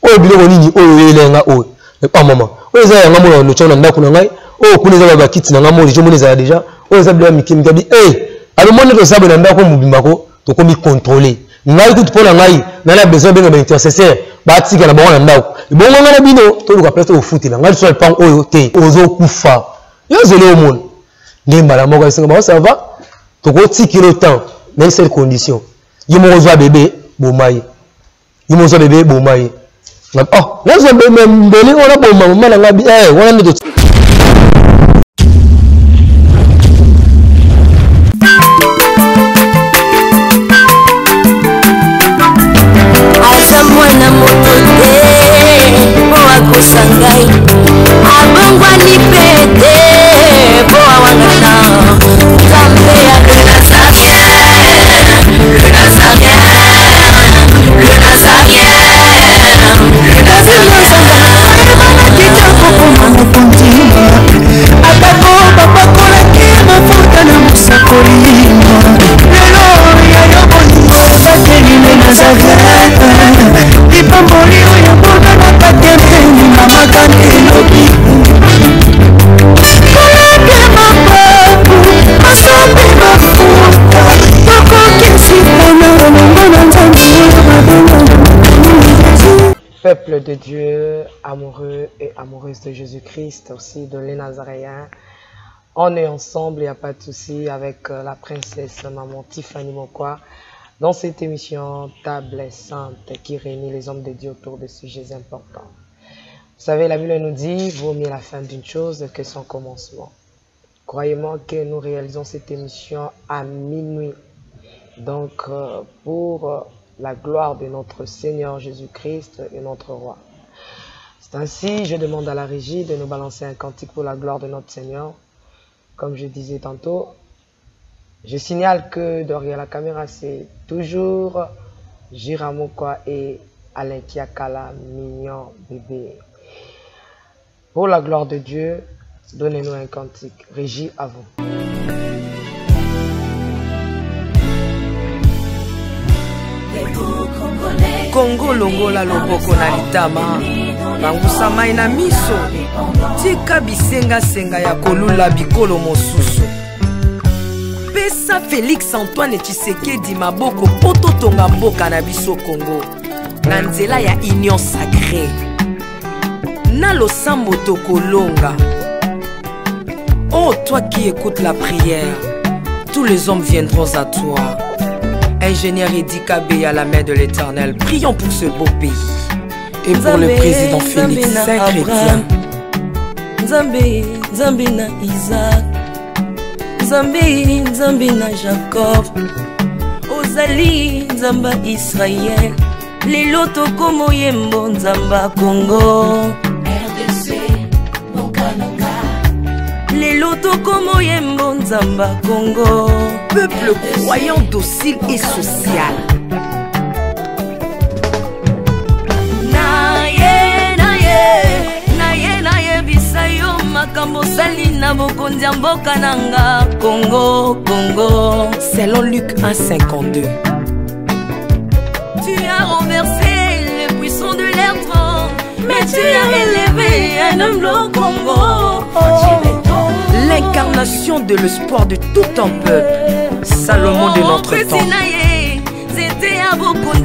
Oyo biloko nini oyo oyela nga oyo? Ah mama, oyo eza yanga mona notya na ndako na ngai, oyo kuna eza bakiti na ngai moko deja omoni ezala deja, oyo eza biloko ya mike mike. Abi eh, abi moni toza boye na ndako mobimba ko tokomi contrôler. Ngai kutu mpo na ngai ngai na besoin benga ba intercesseur batika na bango na ndako. Bongo ngai na bino toluka place tokofutela ngai liso ya lipango oyo te, ozokufa yo ozeli omona nde mbala moko esenga bango ça va, tokotikela temps na une seule condition, yo moko ozwa bebe boma ye, yo moko ozwa bebe boma ye. Oh, nazwa bebe mbeli wana boma mama na ngai eh, wana nde aza mwana moto te mpo akosa ngai abongwani mpe te mpo awangana nzambe ya le Nazarien, le Nazarien, le Nazarien, le Nazarien. Atako bapakolaki mafuta na mosakoli, lelo ya yo bolingo bateli le Nazareth, lipamboli oyo bona na katembeni mama kandelobi kolake mapapu basopi mafuta tokokisitana elongo na Nzambe oyo babenga. Peuple de Dieu, amoureux et amoureuses de Jésus-Christ, aussi de les Nazaréens, on est ensemble, il n'y a pas de souci, avec la princesse maman Tiffany Mokwa, dans cette émission Table Sainte qui réunit les hommes de Dieu autour de sujets importants. Vous savez, la Bible nous dit, vaut mieux la fin d'une chose que son commencement. Croyez-moi que nous réalisons cette émission à minuit. Donc, pour la gloire de notre Seigneur Jésus-Christ et notre Roi. C'est ainsi, je demande à la régie de nous balancer un cantique pour la gloire de notre Seigneur. Comme je disais tantôt, je signale que derrière la caméra, c'est toujours Gira Mokwa et Alain Kiakala, mignon bébé. Pour la gloire de Dieu, donnez-nous un cantique. Régie, à vous. Kongo longola loboko na litama, pangusa mai na miso, tika bisengasenga ya kolula bikolo mosusu. Pesa Félix Antoine Tshisekedi maboko po totonga mboka na biso Kongo na nzela ya Union Sacrée. Na losambo tokolonga. Oh, toi qui écoutes la prière, tous les hommes viendront à toi. Ingénieur Eddy Kabeya à la main de l'Éternel, prions pour ce beau pays. Et pour le président Félix, saint chrétien. Nzambe, Nzambe na Isaac, Nzambe, Nzambe na Jacob, Ozali, Nzamba Israël, lelo tokomo yembo Nzamba Congo. RDC, Bokananga. Lelo tokomo yembo Nzamba Congo. Peuple croyant, docile et social. Na ye, na ye, na ye, na ye, bisa yo makambo osali na bokonzi ya mboka na nga Congo, Congo. Selon Luc 1,52. Tu as renversé le puissant de l'air grand, mais tu as élevé un homme au Congo. L'incarnation de l'espoir de tout un peuple, Salomon de notre temps.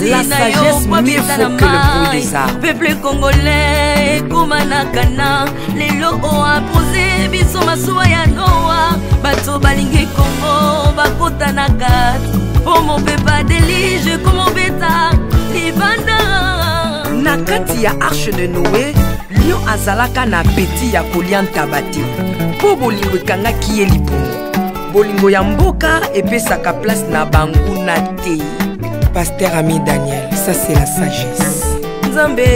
La sagesse mieux vaut que le bruit des armes. Peuple congolais, ekoma na kana, lelo oapoze biso masuwa ya Noa. Bato balingi Congo bakota na kati, po mopepa delige komobeta libanda. Na kati ya arche de Noé, lion azalaka na appétit ya kolia ntaba te, po bolingo ekangaki ye libumu. Bolingo ya mboka epesaka place na banguna te. Pasteur Ami Daniel, ça c'est la sagesse. Nzambe,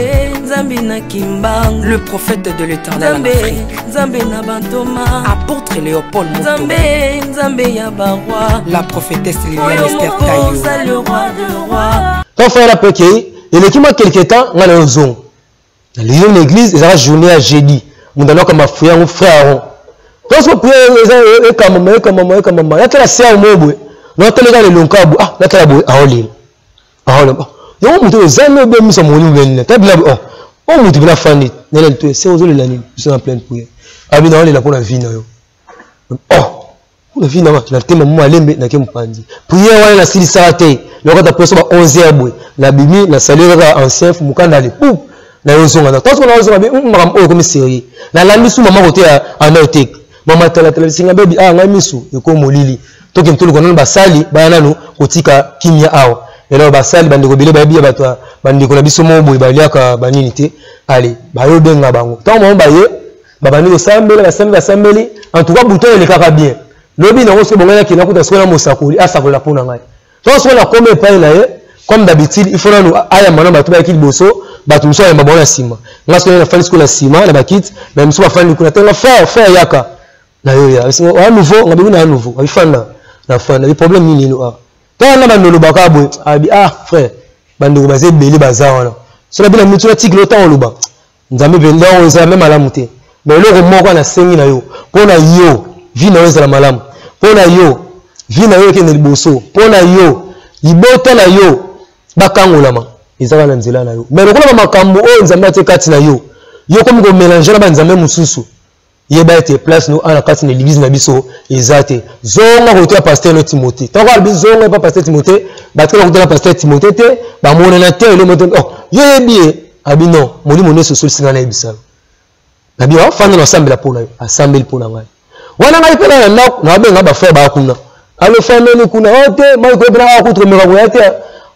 Nzambe na Kimbangu. Le prophète de l'Éternel en Nzambe, Afrique. Nzambe na Bantoma. Apôtre Léopold Moto. Nzambe, Nzambe ya Barwa. La prophétesse Liliane Oyo Esther moko Tayo. oza le roi de roi. Quand frère a peke, il est qui m'a quelque temps, on a le zone. Dans l'église, ils ont journée à jeudi. Nous allons comme frère ou frère. Parce que prière, ils ont comme maman, comme maman, comme maman. Il y a la sœur moi boy. Nous avons les longs câbles. Ah, nous avons la boy. Ah, on lit. Ah, on lit. Yo, muto, zame be miso moni be nne. Tabi la, oh. Oyo moto mpena afandi nene litoye se ozolela nini biso na pleine prière abi naolela mpo na vie na yo. Oh, mpo na vie na nga natema mo malembe nake mopanzi prière wana nasilisaka te nakata preso ba 11 heures boye nabimi nasali kaka ancien mokanda ale pu na yo zonga na tanso na ozonga bi makambo oyo ekomi sérieux nalandi su mama kote ya undertake mama talatala bisinga bebi ah ngai misu ekomi molili tokende toluka nanu basali baya nanu kotika kimia awa eloko basali bandeko ebele bayebi ya bato bandeko na biso moko boye baliaka banini te ale bayobenga bango ntango bango baye babandi kosambela basambeli basambeli en tout cas butu elekaka bien lobi nango soki bongai nakende nakuta sikoyo na mosakoli asakola mpo na ngai ntango sikoyo nakomi epai na ye comme d'habitude il faut nanu ayamba na bato bayaki liboso bato mosusu ayamba bango na nsima ngai sikoyo nafandi sikoyo na nsima na bakiti mais mosusu bafandi kuna tenga frère frère yaka na yo ya oya nouveau nga bebi na ya nouveau abifanda na fanda bi problème nini elo awa tala na bando olobaka boye abi ah frère bandeko baza ebele baza wana so na bino mitu natikili otango oloba nzambe mpenza oyo ezala me malamu te me eloko moko nasengi na yo mpo na yo vi na yo ezala malamu mpo na yo vi na yo ekende liboso mpo na yo libota na yo bakangolama ezaka na nzela na yo me lokola bamakambo oyo nzambe atie kati na yo yo okomi komelange na banzambe mosusu yeba ete place no ana kati na eglise na biso eza te zonga kote ya pasteur no timothée ntango alobi zonga epa pasteur timothée batikala kutana pasteur timothée te bamonana te eloko te oh yo yebi ye abi non molimo nyonso osolisi ngai nayebisa yo nabi afanda na asambela mpo na yo asambeli mpo na ngai wana ngai mpe na ndako nababenga bafrère baya kuna alo fameli kuna o oh, te mai koyebela awa kutu komeka koya te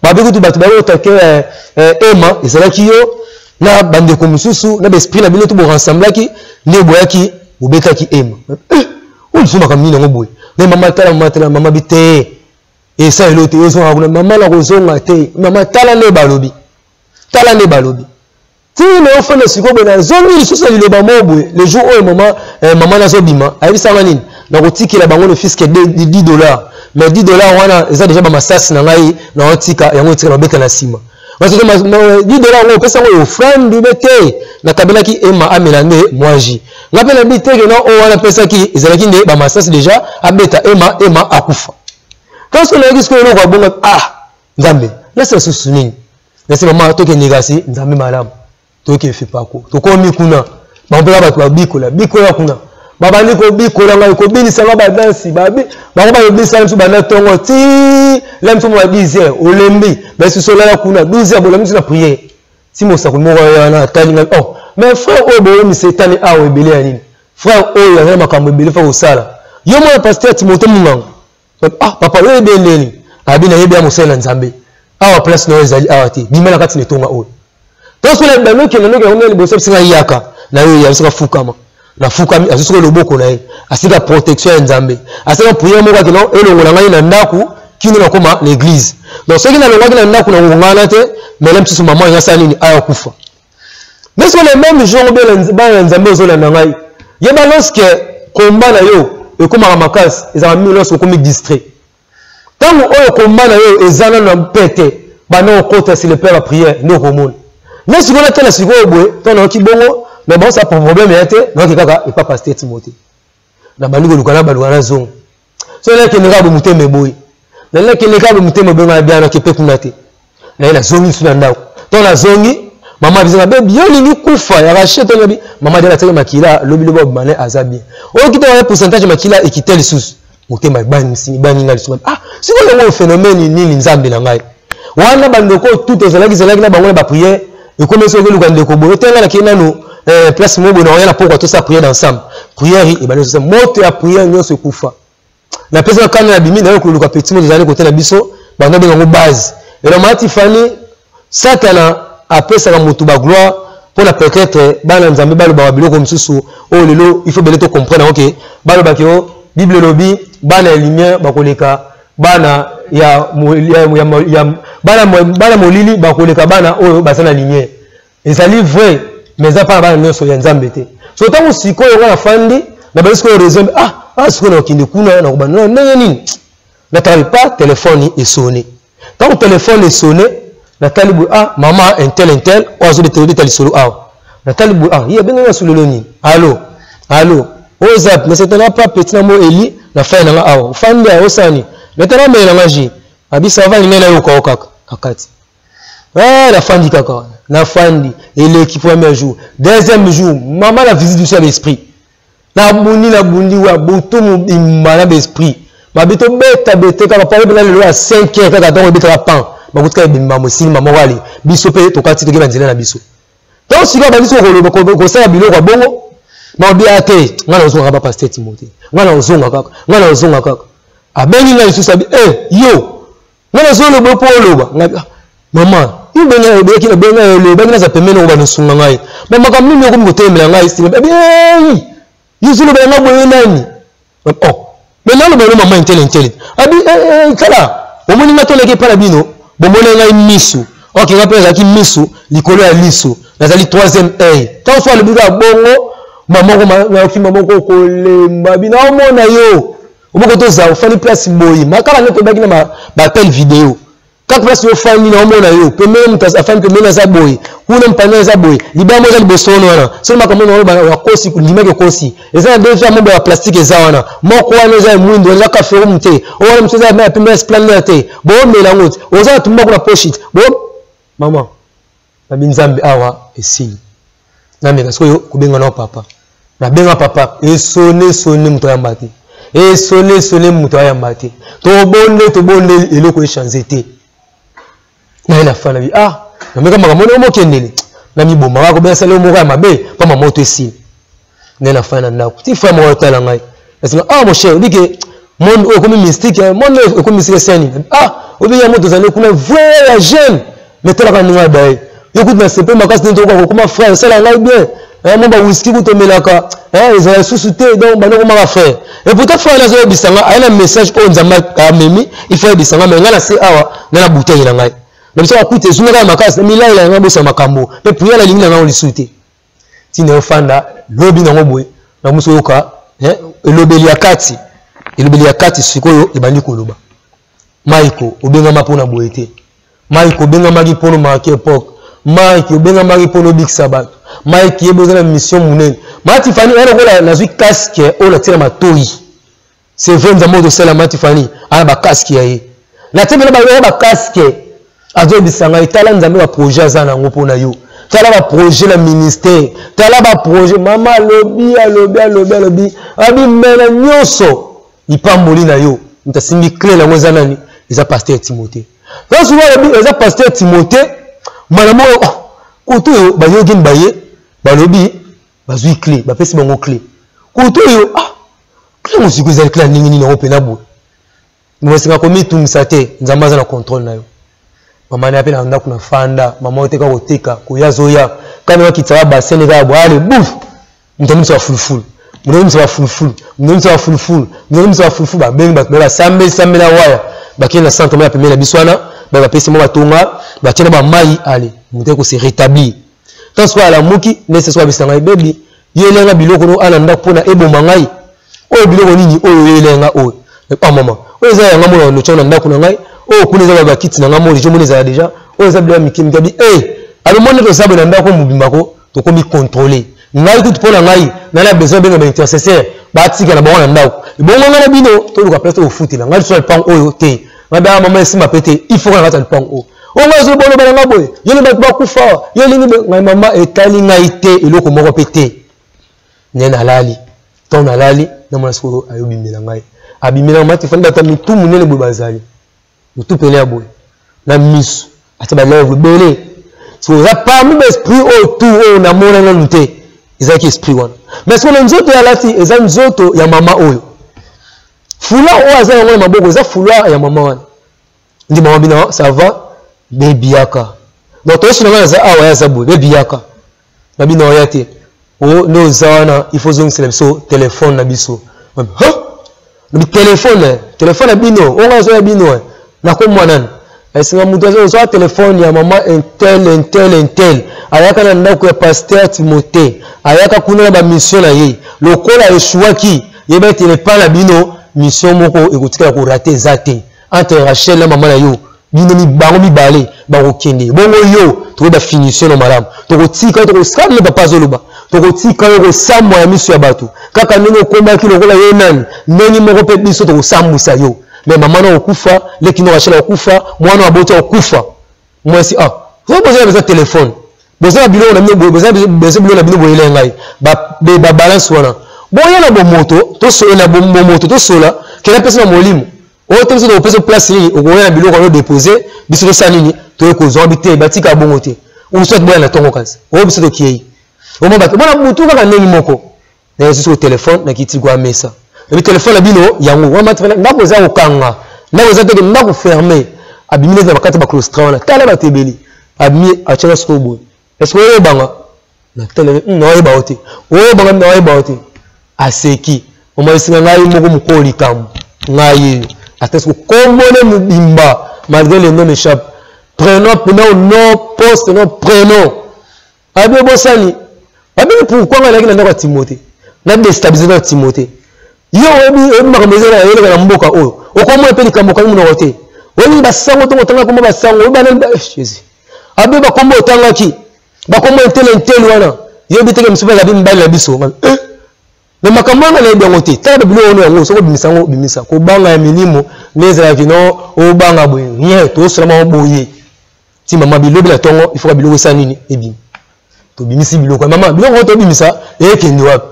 babi kutu bato bayotake eh, eh, ema ezalaki yo na bandeko mosusu na baesprit na bino to borensemblaki nde boyaki bobetaki ema eh, oyo lisusu makambo nini yango boye me mama tala mama tala mama bi te esalelo te ozonga kuna mama nakozonga te mama tala nde balobi tala nde balobi ti na ofanda sikoyo boye nazongi lisusu na liloba moko boye le jour oyo mama eh, mama nazobima ayebisanga nini nakotikela bango ne fiske 10 dollars mais 10 dollars wana eza deja bamasasi na ngai naotika yango etika babeta na nsima 10 dollars yango opesa yango ofrande be te nakabelaki ema amela nde mwa ji nga mpe nabi teke na oyo wana apesaki ezalaki nde bamasasi deja abeta ema ema akufa kasi nayoki sikoyo eloko abonga ah nzambe nasala susu nini nasi mama tokende kasi nzambe malamu toke fepako tokomi kuna bango mpe bato babikola bikola kuna babandi kobikola ngai kobinisa ngai badansi bango bazobinisa biso banda ntongo ti la biso ba 10 heures olembi basusu olala kuna 12 heures bolami biso na priere ti mosakoli moko wana atali ngai oh mais frère oyo boyomisa etali awa ebele ya nini frère oyo aza na makambo ebele fa kosala yo mwana pasteur timote munganga ah papa oyo yebi ndeni abi nayebi ya mosali na nzambe awa place na yo ezali awa te bima na kati na etonga oyo ntango soki nalokende nokende yango liboso bisinga yaka na yo ya bisinga fukama nafukami azwi soki loboko na ye asika protection ya nzambe asika priere moko akino elongola ngai na ndako kino nakoma na eglise donc soki nalongwaki na ndako na ngongana te mele mosusu mama yango asala nini aya kufa mais soki le même jour bana ya nzambe ozolanda ngai yeba lorsque combat na yo ekomaka makasi ezalaka mingi lorsque okomi distrait ntango oyo combat na yo eza nano na pete banda kokota sur le père ya prière nde okomona nde sikoyo natala sikoyo boye ntango nayoki bongo na bango sa problème ya te nayoki kaka epa pasteur timote nabandi koluka na baluka nazonga soki nakende kaka bomotema eboyi nali nakende kaka bomotema eboyi ngai bia nake mpe kuna te naye nazongi lisusu na ndako ntango nazongi mama abisaka bebi yo olingi kufa ya rache to lobi mama de atiaki makila lobi lobi obima naye aza bien oyo kita wana pourcentage makila ekita lisusu motema ebangi ngai lisusu ah sikoyo yango phénomène nini nzambe na ngai wana bandeko oyo tout ezalaki ezalaki na bango na baprière ekomi soki oluka ndeko boye otenga nakei nanu eh, place moko boye nakoya na pokwa tosala prière ensemble prière ebandi tosala moto ya prière nyonso ekufa napesi na kanda na bimi nayo koluka petit moto ezali kote na biso bando abenga yango base elo mati fani satana apesaka moto bagloire mpo na peut-être bana nzambe balobaka biloko mosusu oyo lelo il faut bele to comprendre yango ke balobaki o bible elobi bana ya lumière bakoleka bana ya, ya, ya, ya bana, bana molili bakoleka bana oyo baza na lumière ezali vrai mais eza mpana bana nyonso ya nzambe te so ntango sikoyo nga nafandi nabandi sikoyo raison ah, ah sikoyo nakokende kuna nakobanda ndenge nini natali pa telefone esone ntango telefone esone natali boye ah mama intel intel oyo azobeta lisolo awa natali boye ah ye abengaki na lelo nini allo allo oza nasetana pa petit na mo eli na fai na nga awa ofandi awa osani natana mele na nga ji abi ça va lingai nayoka yo kaka na kati eh nafandi kaka wana Nafandi, eleki premier jour, deuxième jour, mama na visite biso ya baesprit. Nabundi, nabundi wa butu mobimba na baesprit. Mabe tobeta bete kaka pale pena lelo ya 5 heures kaka ntango ebetaka pan bakutika ebimba mosili mama wale biso mpe tokati toke banzela na biso. Ntango sikoyo abandi sikoyo koloba kosala biloko ya bongo, mabi a te, ngai nazonga kaka pasteur Timothée, ngai nazonga kaka, ngai nazonga kaka. Abengi ngai lisusu abi, eh yo, ngai nazoloba mpo oloba. Ngai ah, mama, yo benga ebeyaki na benga olobaki naza pembeni oyo banosunga ngai. Ma makambo nini okomi kotelemela ngai sima? Abi, eh, yo ozoloba yanga boye nani? Oh, mais naloba yo mama intele intele. Abi, eh, eh, tala, omoni ngai toleki epai na bino, bomoni ngai misu. Ok, ngai mpe nazalaki misu likolo ya liso. Nazali troisième œil. Ntango so alobi kaka bongo, mama moko nayoki mama moko kolemba bino omona yo. Omoko toza ofandi place boye. Makala nde toyebaki na ba appel video. Kaka place yo ofandi na omona yo. Pembeni moto afandi pembeni aza boye. Kuna mpanda aza boye. Libaya moko eza liboso wana wana. Soki makambo wana oloba wakosi, ndimaki okosi. Eza na deux verres moko ya plastique eza wana. Moko wana eza ya mwindo, eza café room te. Oyo wana mosusu eza ya pembe ya splendeur te. Bomela yango te. Oza na tumbaku na poche te. Bo mama nabi Nzambe awa esili. Nameka sikoyo kobenga na papa. Nabenga papa, esone sone moto ayamba te. Esone sone moto ayamba te. Tobonde tobondeli eloko echange te. Naye na fana bi ah nameka makambo wana omokendele. Namiboma kaka kobenga sala moko ya mabe mpo mama moto esili. Naye na fana na ndako. Ti frère moko atala ngai. Nasinga ah mon cher, obike monde oyo ekomi mystique, monde oyo ekomi mystique esani. Ah obi ya moto ozali kuna vrai ya jeune. Mais talaka ndenge abaye. Yo kutu na sepe makasi nde tokoka kokoma frère, osala ngai bien. Eh, mo ba whisky kutu omelaka, eh, ezala lisusu te, donc banda okomaka frère. Et pourtant frère nazoyebisa nga, aye na message oyo Nzambe amemi, il faut ayebisa nga, mais nga na se awa, nga na bouteille na ngai. Na biso bakuta ezunga kaka makasi, na milayi na ngai bosa makambo, pe prière nalingi na ngai lisusu te. Tina ofanda lobi nango boye, na muso yoka, eh, elobeli ya kati, elobeli ya kati sikoyo ebandi koloba. Maiko obengama pona boye te. Mike obengamaki mpo no marquer epoque. Mike obengamaki mpo no bikisa bato. Mike yeba oza na mission monene. Ma Tiffany oya lokola nazwi casque oyo natie na matoyi. C'est vrai Nzambe oyo tosala ma Tiffany ana ba casque ya ye. Natie mpena ba ba casque azoyebisa ngai tala Nzambe ba projet aza na yango mpo na yo. Tala ba projet na ministère. Tala ba projet mama alobi alobi alobi alobi abi mela nyonso lipamboli na yo moto asimbi clé nango eza nani? Eza pasteur Timothée. Ntango souvent alobi eza pasteur Timothée, mbala moko oh, koto oyo bayogeni baye balobi bazwi clé, bapesi bango clé. Koto oyo ah, clé yango sikoyo ezali clé ya ndenge nini yango mpena boye? Mosinga komitungisa te, Nzambe aza na contrôle na yo. Mama na ye mpe na ndako na fanda, mama oyo teka koteka, koya azoya, kani wakitisa ba bassin kaka boye, ale bouf! Moto miso ya fulufulu, moto miso ya fulufulu, moto miso ya fulufulu, moto miso ya fulufulu, babengi bato baye basambeli sambela waya, bakei na centre moko ya pembeni na biso wana, baye bapesi mwa batonga, batie na bamai, ale moto ko se rétablir. Ntango sikoyo alamuki, nde sikoyo abisa ngai, bebi, yela nga biloko no ana ndako mpona eboma ngai. Oyo biloko nini oyo oyela nga oyo? Ah mama, oyo eza yanga mona notya na ndako na ngai, oyo kuna eza bakiti na ngai moko deja omoni ezala deja, oyo eza biloko ya mike mike abi, eh, alobi moni toza boye na ndako mobimba ko tokomi contrôler. Ngai kutu mpo na ngai ngai na besoin benga ba intercesseur batika na bango na ndako ebongo ngai na bino toluka place tokofutela ngai lisusu na lupango oyo te. Ngai ba mama esimba pe te, il faut na kati ya lupango oyo. Oyo ngai azoloba na ngai boye, yo nde bato bakufa awa, yo olingi boye. Ngai mama etali ngai te, eloko moko pe te. Nde nalali, ntango nalali namona sikoyo ayobimela ngai, abimela ngai matifani bato ya mitu monene boye bazali motu pene ya boye na misu ata ba lèvre ebele. Sikoyo eza parmi ba esprit oyo tout oyo namona nanu te, ezalaki esprit wana. Mais sikoyo na nzoto ya alati eza nzoto ya mama oyo, foulard oyo aza yango na maboko eza foulard ya mama wana. Ndi mama bino ça va baby yaka. Donc toyesu na ngai naza awa ya za boye baby yaka. Na bino oya te. O nde oza wana il faut zongisela biso téléphone na biso. Ha? Lobi téléphone, téléphone na bino, oyo ngai azoya bino, nakomwa nani? Esinga moto azwa téléphone ya mama intel intel intel, ayaka na ndako ya pasteur Timothée, ayaka kuna na ba mission na ye, lokola eshuaki, yeba ete epa na bino mission moko ekotikala ko rater eza te. Entre Rachel na mama na yo, bino bango mibale bakokende, bongo yo tokoyeba finition na malamu, tokotika yo, tokosala papa azoloba, tokotika yo kosambwa na miso ya bato kaka ndenge okomaki lokola yo nani, ndenge moko mpe biso tokosambwisa yo. Mais mama na okufa, leki na Rachel okufa, mwana aboti okufa, mwasi ah, oyo bozala besoin téléphone. Boza na biloko na bino boye, boza besoin biloko na bino boyela ngai. Ba ba balance wana. Boya na bomoto, tosola na bomoto, tosola, kela pesa na molimo. Oyo te biso tokopesa place nini, okoya na biloko wana depose, biso tosala nini, toye kozwa bi te, batika bongo te. Ou soit boya na tongo kasi. Oyo biso tokei. Omona bato, omona butu kaka ndenge moko. Na yesu telefone na kiti kwa mesa. Na telefone na bino yango, wana matela ndako eza kokanga. Ndako eza te ndako fermé. Abimi na bakati ba claustra wana. Tala bato ebele. Abimi atiaka sikoyo boye. Est-ce que oyebanga? Na tala naoyeba yo te. Oyebanga naoyeba yo te. Aseki. Mama esinga ngai moko mokolo likambo. Ngai ye. Ata siko kombo ne mobimba malgré le nom m'échappe. Prénom, prénom, nom, poste, nom, prénom. Abi obosani. Babini pourquoi ngai nayaki na ndako ya Timothée? Na destabiliser ndako ya Timothée. Yo oyebi oyebi makambo eza na eleka na mboka oyo. Okomona mpe likambo okangi monoko te. Oyebi basango ntongo otangaki kombo basango, oyebi banani ba eh, Jésus. Abi bakombo otangaki. Bakombo entele entele wana. Yoyebi te ke mosusu bazali mibali na biso. Eh! Mais makambo wana nayebi yango te. Tala babiloko wana yango soki obimisa yango obimisa. Kobanga ya milimo nde ezalaki no obanga boye. Rien, tosola moko boye. Ti mama bilobi na tongo il faut ka biloko esala nini ebima. Tobimisi biloko ya mama, biloko yango tobimisa ekende wapi?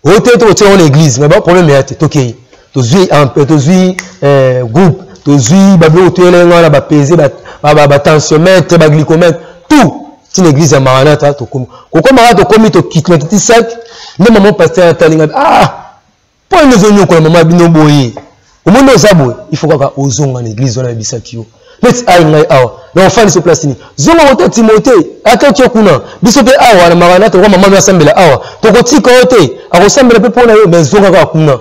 Oyo te tokotia yango na église, mais ba problème ya te tokei. Tozwi tozwi eh, groupe, tozwi ba biloko toyela yango wana ba peser ba ba, ba tensiomètre, ba glycomètre, tout ti na église ya Maranatha tokomi. Kokoma kaka tokomi tokiti na kiti sac nde mama pasteur atali ngai ah mpo nini ozonyokola mama bino boye omoni oza boye il faut kaka ozonga na église wana ayebisaki yo neti ai ngai awa na ofandisi yo place nini zonga kota timote ata otie kuna biso mpe awa na maranata okwa mama no asambela awa tokotika yo te akosambela mpe mpo na yo mais zonga kaka kuna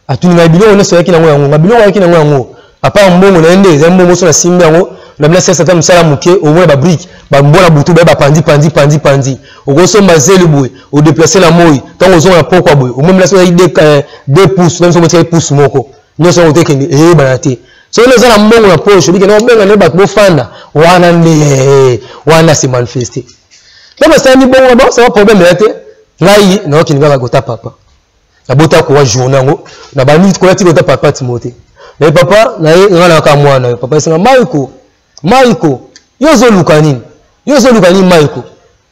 atuni ngai biloko nyonso ayaki nango yango ngai biloko ayaki nango yango apart mbongo na ye nde ezali mbongo so nasimbi yango na bila sesa ata mosala moke omona babrike bambwa na butu baye bapanzi panzi panzi panzi okosomba zelu boye odeplace na moi ntango ozonga na pokwa boye omoni bila soki ezali de pouce na biso botikaki pouce moko nyonso yango tekende eyebana te soki oza na mbongo na poche obike na obenga nde bato bofanda wana nde wana se manifeste mpe basalami bongo na bango problème ya te ngai naokende kaka kota papa nabota kowa journée yango na bandi koya ti kota papa timote naye papa naye nga na kaka mwana yo papa esenga maiko maiko yo ozoluka nini yo ozoluka nini maiko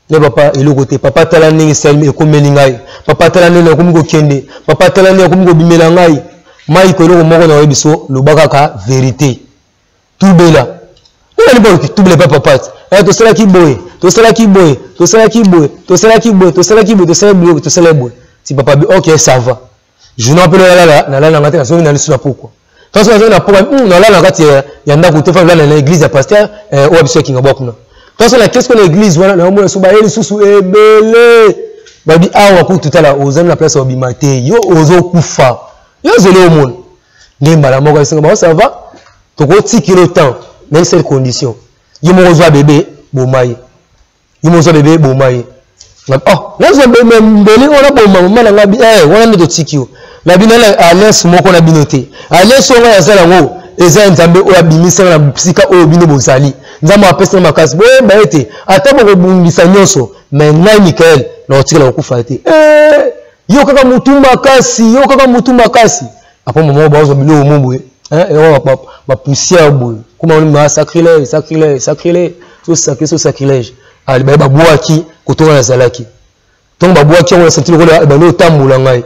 ne papa eloko te papa tala ndenge esalemi ekomeli ngai papa tala ndenge nakomi kokende papa tala ndenge akomi kobimela ngai maiko eloko moko na oyebi so loba kaka verite tubela nani mpo tubela epa papa ti eh, tosalaki boye tosalaki boye tosalaki boye tosalaki boye tosalaki boye tosalaki boye tosalaki boye ti papa bi ok ça va journée mpe nalala nalala nanga te nazongi na lisu na pokwa ntango nazongi na pokwa hmm, nalala na kati ya ndako te fa nalala na église ya pasteur eh, oyo biso ya kingabwa kuna ntango na kesi na église wana naomona so baye lisusu ebele babi awa kutu tala ozali na place ya obima te yo ozokufa yo ozeli omona nde mbala moko esenga bango ça va tokotikela temps na une seule condition ye moko ozwa bebe boma ye ye moko ozwa bebe boma ye oh nazwa bebe mbeli wana boma mama na ngai eh wana nde totiki yo na bino na alliance moko na bino te alliance oyo ngai nasala yango eza ya nzambe oyo abimisa na bisika oyo bino bozali nzambe apesi na makasi boyeba ete ata bokobundisa nyonso me ngai mikael nakotikala kokufa te eh, yo kaka mutu makasi yo kaka mutu makasi apres mama bazwa biloko mo boye bapoussière boye koma ma sacrilège sacrilège sacrilège so sacré so sacrilège ali baye babwaki kotonga nazalaki ntongo babwaki yango na senti lokola ebandi otambola ngai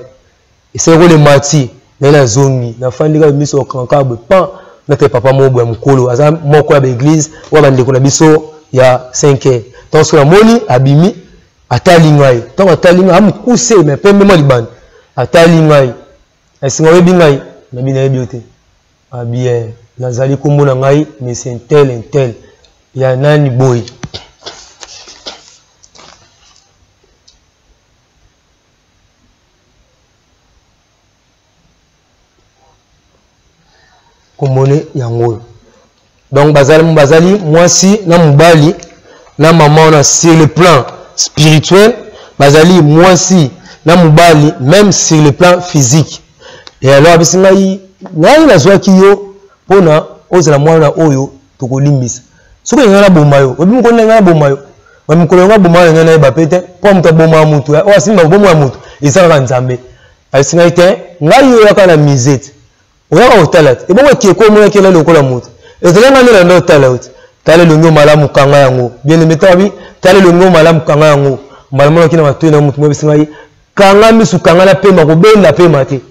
esali lokola emati naye nazongi nafandi kaka miso okanka boye pan nate papa moko boye ya mokolo aza moko ya baeglise oyo bandeko na biso ya 5 heures ntango soki namoni abimi atali ngai ntango atali ngai amokuse me pembe mwa libanda atali ngai esinga oyebi ngai nabi nayebi yo te abi eh, nazali nkombo na ngai monsieur intel intel ya nani boye komone yango oyo donc bazali bazali mwasi na mobali na mama wana sur le plan spirituel bazali mwasi na mobali même sur le plan physique et alors abisi ngai ngai nazwaki yo mpona ozala mwana oyo tokolimbisa soki olingi ngai naboma yo oyebi mokolo ngai naboma yo ba mikolo yango aboma yo ngai nayeba mpe te mpo moto aboma moto oyo asimba bomo ya moto eza kaka nzambe ayebisi ngai te ngai yo oyaka na musée te oyaka kotala te ebongo ekeko omonaki elali lokola moto ezali ngai nde nanda otala yo te. Tala elongi oyo malamu, kanga yango. Bien aimé, tala bi, tala elongi oyo malamu, kanga yango. Mbala moko nayoki na matoyi na moto moko ayebisi ngai, kanga misu, kanga na pema, kobenda pema te.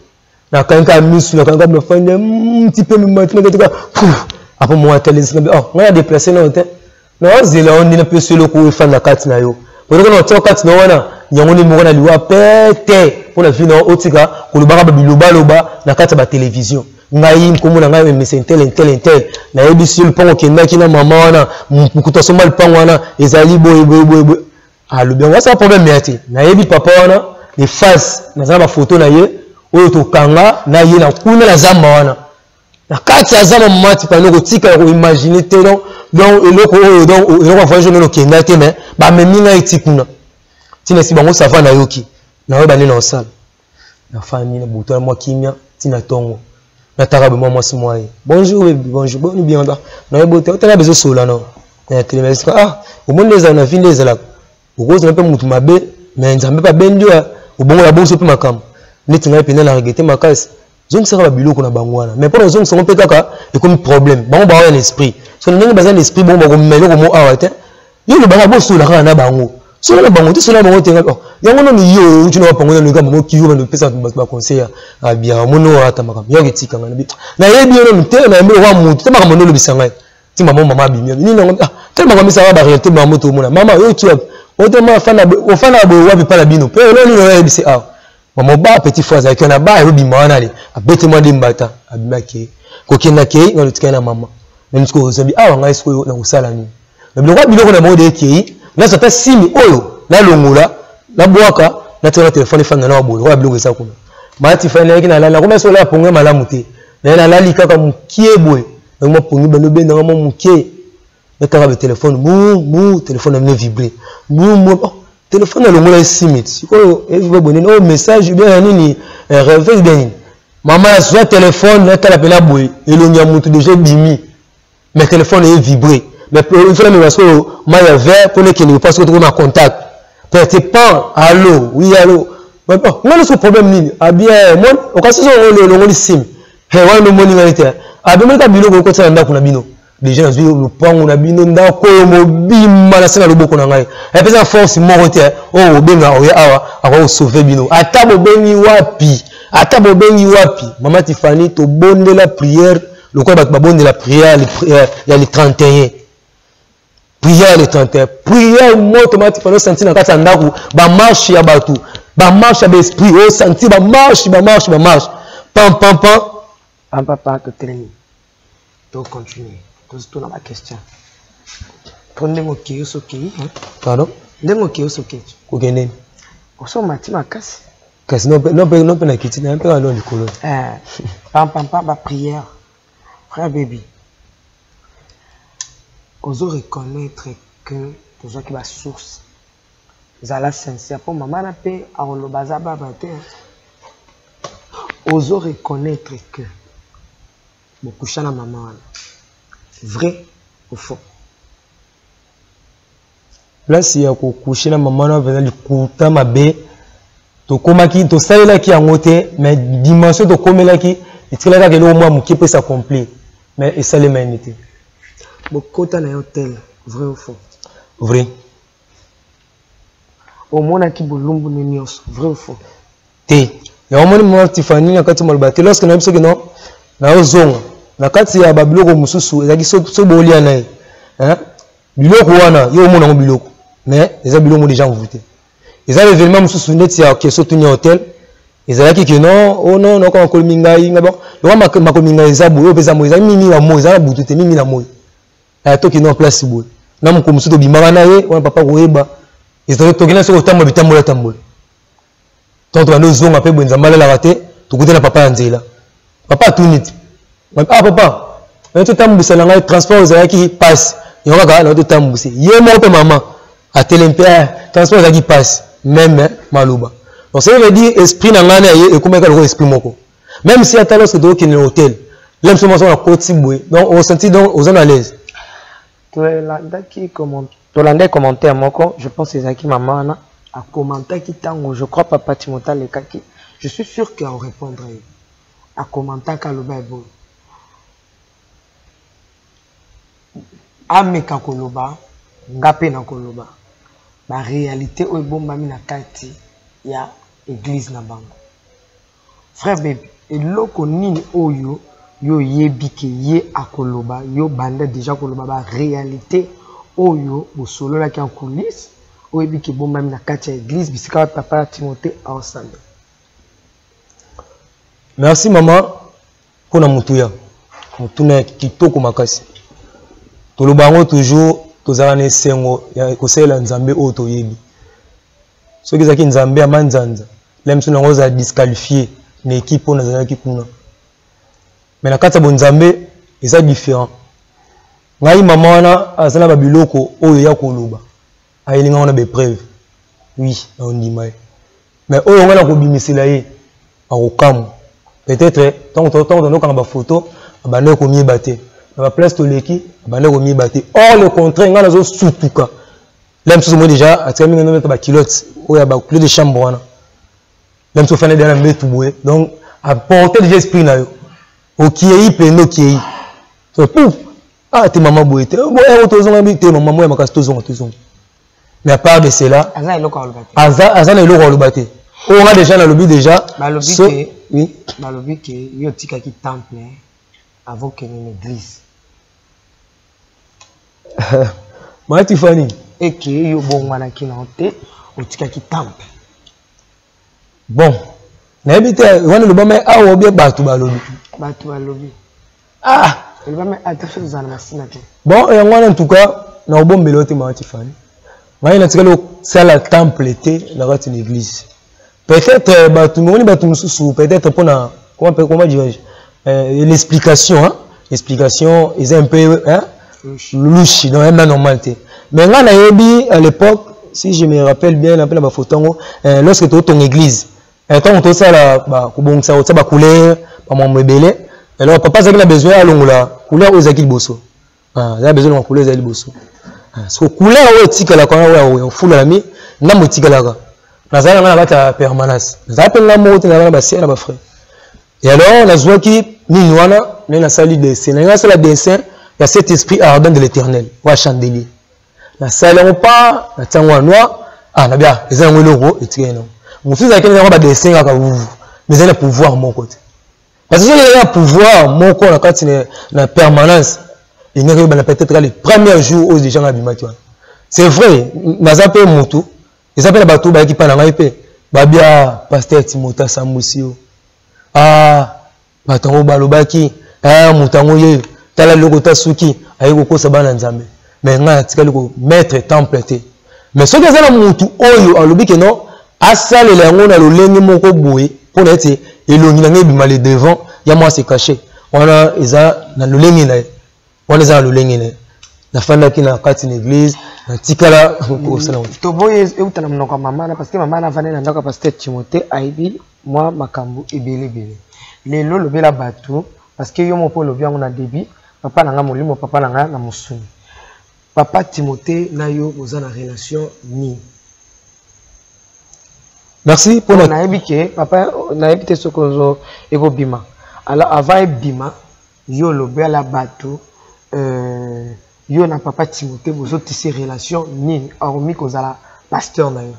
Nakangi kaka misu, nakangi kaka nafandi, ti pema emati na kati kaka, puf. Après moko atelemisi ngai, oh, ngai na deplacer nano te. Nazela yo nde napesa yo eloko oyo efanda kati na yo. Po eloko na otia kati na yo wana, yango nde moko na liwa pete mpo na vie na yo otika kolobaka ba bilobaloba na kati ya ba television. Ngai nkombo na ngai emese ntel ntel ntel, nayebisi yo lupango okendaki na mama wana, mokutu asomba lupango wana ezali boye boye boye boye. Alobi yango asala problème ya te. Nayebi papa wana de face, naza na ba photo na ye oyo tokanga na ye na kuna na zamba wana. Na kati ya zamba mama Tifani okotikala ko imaginer te donc, donc eloko oyo donc eloko ya voyage oyo okenda te mais bamemi ngai ti kuna. Tina si bango ça va nayoki. Nayoba nde naosala. Nafandi na butu na mwa kimia ti na tongo. Nataka boye mwa mwasi mwa ye. Bonjour baby, bonjour. Boni bien ba. Nayebi bote, otala bezo sola no. Na telema esika ah, omoni nde ezala na vie nde ezalaka. Okozala mpe mutu mabe mais Nzambe mpe abendi yo obongola bonso mpe makambo. Neti ngai mpenza na regrette makasi. Zongisaka ba biloko na bango wana. Mais pona ozongisa yango mpe kaka ekomi problème. Bango baoya na esprit. So na ndenge baza na esprit bongo bakomema eloko mo awa te. Yo olobaka bosola kaka na bango. Sola na bango te, sola na bango te. Oh, yango nanu yo outi na wapango nanu likambo moko kiyo bando pesa bato ba conseil ya abia omoni oyo ata makambo yo oketika ngai nabi nayebi yo nanu te nayebi lokola motu te makambo nde olobisa ngai ti mama mama abimi nini yango ah te makambo misaka ba réalité makambo tomona mama yo outi wapi otema ofanda ofanda boye wapi pa na bino pe eloko nini oyebisi awa mama ba petit frère azalaki wana ba ayobima wana ale abeti mwa limbata abimaki kokenda kei ngai lotikali na mama nani sikoyo ozabi awa ngai sikoyo nakosala nini na biloko ya biloko na bango de ekei nazwa ata simi oyo nalongola nabwaka natika na telefone efanda na boye lokola biloko eza kuna mati fai nayaki nalali nakoma soki olala pongi ya malamu te naye nalali kaka mokie boye yango mwa pongi bando obendanga mwa mokie nataka ba telefone bu bu telefone na bino vibre bu bu oh, telefone alongola esimi sikoyo evibre boye nini oyo oh, message bien ya nini eh, réveil bien nini mama nazwa telefone natala mpena boye elongi ya motu deja ebimi mais téléphone est vibré mais il faut la même sikoyo mai ya vert mpo nekende parce que tokoma contact perte pan allo oui allo nga nyonso problème nini abien moni okasi so olongoli sim wana omoni ngai te abimoni ka biloko okotisa na ndako na bino deja nazwi lopango na bino ndako oyo mobimba na se na loboko na ngai epesa force moko te oyo obenga oya awa akoki kosauve bino ata bobengi wapi ata bobengi wapi mama Tiffany tobondela prière lokola bato babondela prière ya le 31 prière le 31 prière moto mama Tiffany osanti na kati ya ndako bamarche ya bato bamarche ya baesprit osanti bamarche bamarche bamarche pam pam pam pam pam pam totelemi tocontinue tozotuna baquestion mpo ndenge okei oso okei pardon ndenge okei oso okei kokende osomati makasi kasi no mpe na kiti na mpe kaka no likolo eh, pam pam pam baprière frère baby ozo reconnaître que tozwaki basource zala sincère mpo mama na mpe akoloba aza baba te ozo reconnaître que bokusha na mama wana vrai ou faux place ya kokushe na mama wana mpenza likuta mabe tokomaki tosalelaki yango te mais dimension tokomelaki etikalaki kaka eloko mwa moke mpo esaccomplir mais esalemani te bokota na yo tel vrai ou faux vrai omonaki bolumbu ne nyonso vrai ou faux te yango omoni mama Tiffany na kati maloba te lorsque nayebi soki non nazozonga na kati ya babiloko mosusu ezalaki so bolia na ye biloko wana yo omona yango biloko mais eza biloko mo déjà envoûté eza événement mosusu neti ya question tuni ya hotel ezalaki ke non oh non nayoka makolo mingai nga bon lokola makolo mingai eza boye oyo mpe eza moi ezali mimi na moi eza na butu te mimi na moi aya tokende na place boye na mokolo mosusu tobimaka na ye wana papa koyeba ezalaki tokende soki kotambola bitambola tambola ntango tobandi ozonga mpe boye nzambe alalaka te tokuti na papa ya nzela papa atuni te ah papa naye totambwisa na ngai transport ezalaki mpasi yango kaka naye totambwise ye moko mpe mama atelemi mpe eh, transport ezalaki mpasi meme maloba donc ça veut dire esprit na ngai na ye ekomaki lokola esprit moko même si ata lorsque tokokende na hotel la biso mwasi wana akoti boye donc osenti donc oza na l'aise tolandaki tolandaki commentaire moko je pense ezalaki mama wana acommentaki ntango je crois papa timothée alekaki je suis sûr que aorépondre ye acommentaki aloba eboye Ameka koloba, nga pe nakoloba ba realite oyo ebombami na kati ya eglise na bango. Frère Baby, eloko nini oyo yo oyebi ke ye akoloba, yo banda dejà koloba ba realite oyo bosololaki en coulisse, oyebi ke ebombami na kati ya eglise bisika wapi papa Timothée aosambela? Merci maman pona motuya motuna ya kitoko makasi. Toloba yango toujours, tozalaka na esengo ya kosalela Nzambe oyo toyebi. Soki ezalaki Nzambe ya manzanza, la miso nango ozala disqualifié na équipe oyo nazalaki kuna. Mais na kati ya bonzambe eza différent. Ngai mama wana aza na ba biloko oyo ya koloba, ayeli ngai wana ba épreuve. Oui, na ondima ye. Mais oyo ngai nakobimisela ye akokamwa. Peut-être tango tondokanga ba photo abandaki komiyeba te. Na ba place toleki abandaki komiyeba te. Or le contraire ngai nazosutuka. La mosusu moi déjà atikali mingi ndometa ba culotte oyo ya ba culotte de chambre wana. La mosusu ofandi déjà na mbetu boye. Donc apporter déjà esprit na yo. Okieyi pende okieyi. So pouf ah te mama boye te. Bo eh tozonga bi te mama moya makasi tozonga tozonga. Mais à part de cela, aza eloko aloba te. Aza aza na eloko aloba te. Oyo nga déjà nalobi déjà. Balobi so, ke oui. Balobi ke yo otikaki temple avant okende na église. Ma Tiffany. Eke yo bongwanaki na te, otikaki temple. Bon, nayebi te wana elobama awa obie bato balobi. Bato balobi. Ah, elobama ata soki ozala na masina te. Bon, yango wana en tout cas na obombela yo te ma Tiffany. Ngai natikali kosala temple te na kati na église. Peut-être euh, bato moni bato mosusu peut-être mpona comment comment dirais-je euh, l'explication hein? L'explication eza un peu hein? Louche, donc même normal te. Mais ngai nayebi à l'époque, si je me rappelle bien, na mpe na bafoto yango, euh, lorsque totonga église, ntango tosala kobongisa kotia bacouleur bamambo ebele, alors papa azalaki na besoin alongola couleur oyo ezalaki liboso. Ah, azalaki besoin alongola couleur ezalaki liboso. Ah, so couleur oyo etikalaka wana oyo ya ofulami ndambo etikalaka, nazali nanga na kati ya permanence, nazali mpe nga moko te, nazali na basia na bafrère. Et alors nazwaki nini wana nde nasali dessin, nalingi nasala dessin ya cet esprit ardent de l'éternel wa chandelier, nasali yango pa natia yango ya noir. Ah, nabia eza yango eloko etikali nango mosusu ezalaki yango badessin kaka vuvu, mais ezali na pouvoir moko te, parce que soki ezali na pouvoir moko na kati na permanence, elingaki oyebana peut-être le premier jour oyo déjà nga abimaki wana. C'est vrai, naza mpe motu, eza mpe na bato bayaki mpa na ngai mpe babia pasteur Timothée asambwisi yo. Ah, bato yango balobaki, ah, moto yango ye tala loko ta suki aye kokosa bana Nzambe. Mais ngai natikali ko mettre temple te. Mais soki eza na motu oyo alobi ke non, asalela yango na lolenge moko boye mpona ete elongi na ngai ebima le devant ya mwa se cache wana, eza na lolenge na ye, wana eza na lolenge na ye. Nafandaki na kati na église, natikala kosala yango. Toboyi euta na monoko ya mama na, parce que mama na avandi na ndako ya pasteur Timothée, ayebi mwa makambo ebele ebele. Lelo lobela bato, parce que yo moko olobi yango na début, papa na nga molimo, papa na nga na mosuni. Papa Timothée na yo boza na relation nini? Merci pour la... Nayebi ke papa, nayebi te soki ozo ekobima. Alors avant ebima, yo lobela bato, yo na papa Timothée bozo tisser relation nini hormis kozala pasteur na yo?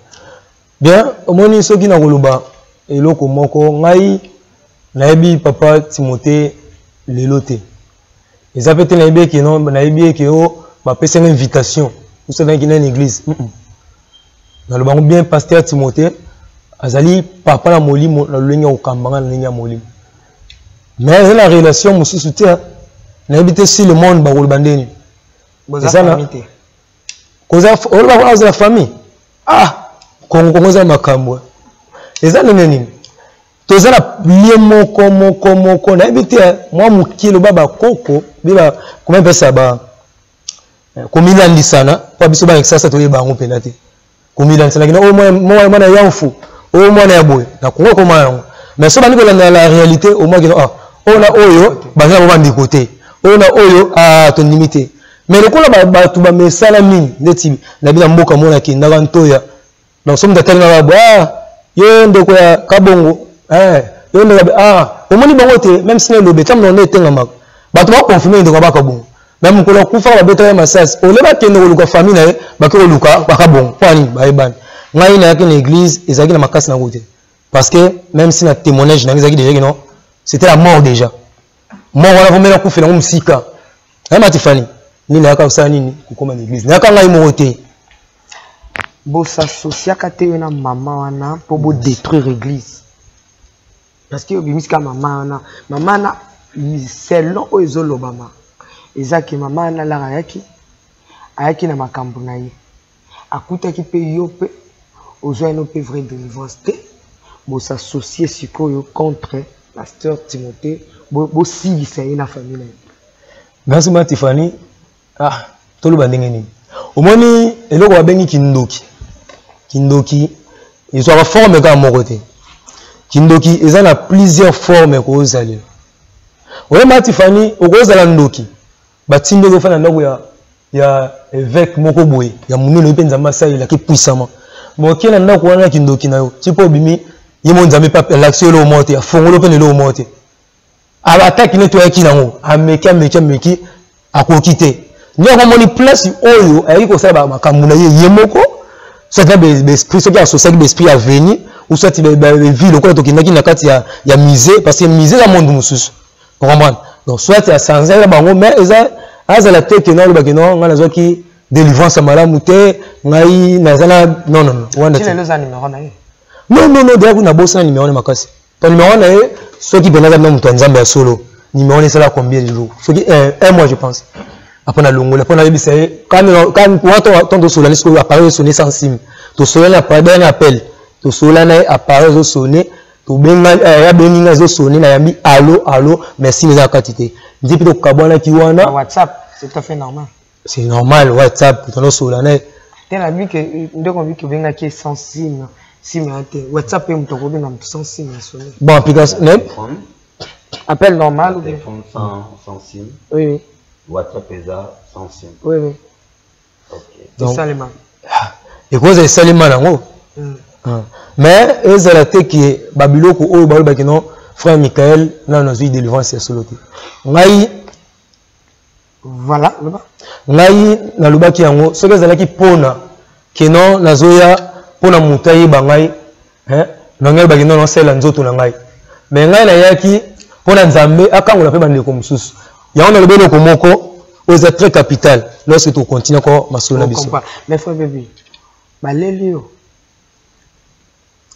Bien, omoni soki na koloba eloko moko, ngai nayebi papa Timothée lelo te. Eza pe te nayebi eke non, nayebi eke o bapesi nga invitation tosalaki na église. Naloba yango bien, pasteur Timothée azali papa na molimo na lolenge ya kokamba nga na ndenge ya molimo. Mais eza na relation mosusu te, hein. Nayebi te si le monde bakoloba ndeni. Boza Eza na famille te. Koza, oloba wana oza na famille. Ah, Congo, Congo eza makambo. Eza ndenge nini? Toza na lien moko moko moko, nayebi te, hein. Mwa mokie loba bakoko, be ba, comment mpesa ba, komilandisana, po biso bana Kinshasa toyeba yango mpenza te. Komilandisana kina, oyo mwana, mwana ya mfu, oyo mwana ya boye, na Congo ekoma yango. Mais so bandi kolanda la réalité, au moins kino, ah, oyo na oyo, baza na bandeko te. Oyo na oyo, ah, tondimi te. Mais lokola bato bamesala mingi, ndeti na bina mboka mona akendaka ntoya, donc soki moto atelemaka boye, ah, yo ndeko ya Kabongo, eh, yo ndeko ya, ah, omoni bango te, même si na elobe, ntango na etengamaka, bato bakonfirme ndeko ya ba Kabongo. Mais mokolo akufaka babetaka ye masasi, ole bakende koluka famille na ye, bake koluka bakabongo. Mpo nini bayebani? Ngai nayaki na église, ezalaki na makasi na te. Parce que même si na témoignage na ngai ezalaki déjà que non, c'était la mort déjà. Mort wana vomela kufela ngo mosika. Aye Matifani, nini nayaka kosala nini kokoma na église. Nayaka ngai moko te. Bosasosiaka te yo na mama wana mpo bodétruire église. Parce que obimisi kaka mama wana, mama wana selon oyo ezolobama eza ke mama wana lara ayaki, ayaki na makambo na ye, akutaki mpe yo mpe ozwa ino mpe vraie délivrance te. Bosassocie sikoyo contre pasteur Timothée, bosilisa ye na famille na ye. Merci ma Tiffany. Ah, toloba ndenge nini? Omoni eloko babengi kindoki. Kindoki ezwaka forme kaka moko te. Kindoki eza na plusieurs formes kozalela. Oye ma Tiffany, okozala ndoki. Batindi yo ofanda ndako ya évêque moko boye ya monene, oyo mpe Nzambe asalelaki puissamment. Mais oke na ndako wana kindoki na yo, ti mpo obimi ye mo Nzambe mpe alakisi yo eloko moko te, afongoli mpe na eloko moko te. Abataki neti oyaki nango, ameki, ameki, ameki, akoki te. Nde yango omoni place oyo ayaki kosala makambo na ye ye moko, soit na ba esprit, soki asosiaki ba esprit ya veni, ou soit ba ville lokola tokendaki na kati ya musée, parce que musée eza monde mosusu. Vous comprenez? Donc soit ya sanza ya bango, mais eza azala te ke non, alobaki non, ngai nazwaki délivrance ya malamu te, ngai naza na non, non, non, wana te. Ti lelo eza numéro na ye? Non, non, non, d'ailleurs nabosana numéro na makasi. Po numéro na ye, soki mpenza aza moto ya Nzambe ya solo, numéro na esala combien de jours? Soki un mois, je pense. Après na longola, mpo nayebisa ye, quand wana tosolani sikoyo, appareil esonne sans sim. Tosolani appareil, benga appel. Tosolani na ye, appareil ezosonne, tobenga, abengi ngai, ezosonne, nayambi allo, allo, mais sim eza na kati te. Nzi mpe tokabwanaki wana. Na WhatsApp, c'est tout à fait normal. C'est normal, WhatsApp, tonosola na ye. Te na bi ke ndeko bi ke obengaki sans sim, sim ya te. WhatsApp pe moto akobenga moto sans sim ya sonne. Bon, application, ne? Appel normal ou bien? Téléphone sans sim. Oui, oui. WhatsApp eza sans sim. Oui, oui. Ok. Donc, esalema. Ekoza esalema nango. Ah. Mais ezala te ke babiloko oyo balobaki non, frère Michael nano nazwi délivrance ya solo te. Ngai Voilà, loba. Ngai nalobaki yango soki ezalaki pona ke non nazoya pona moto ayeba ngai, hein, na ngai alobaki non, nasalela nzoto na ngai. Mais ngai nayaki pona Nzambe akangola mpe bandeko mosusu. Yango nalobi eloko moko oyo eza très capital lorsque tokontinue encore masolo na biso. Comprends. Mais frère Baby, baleli yo.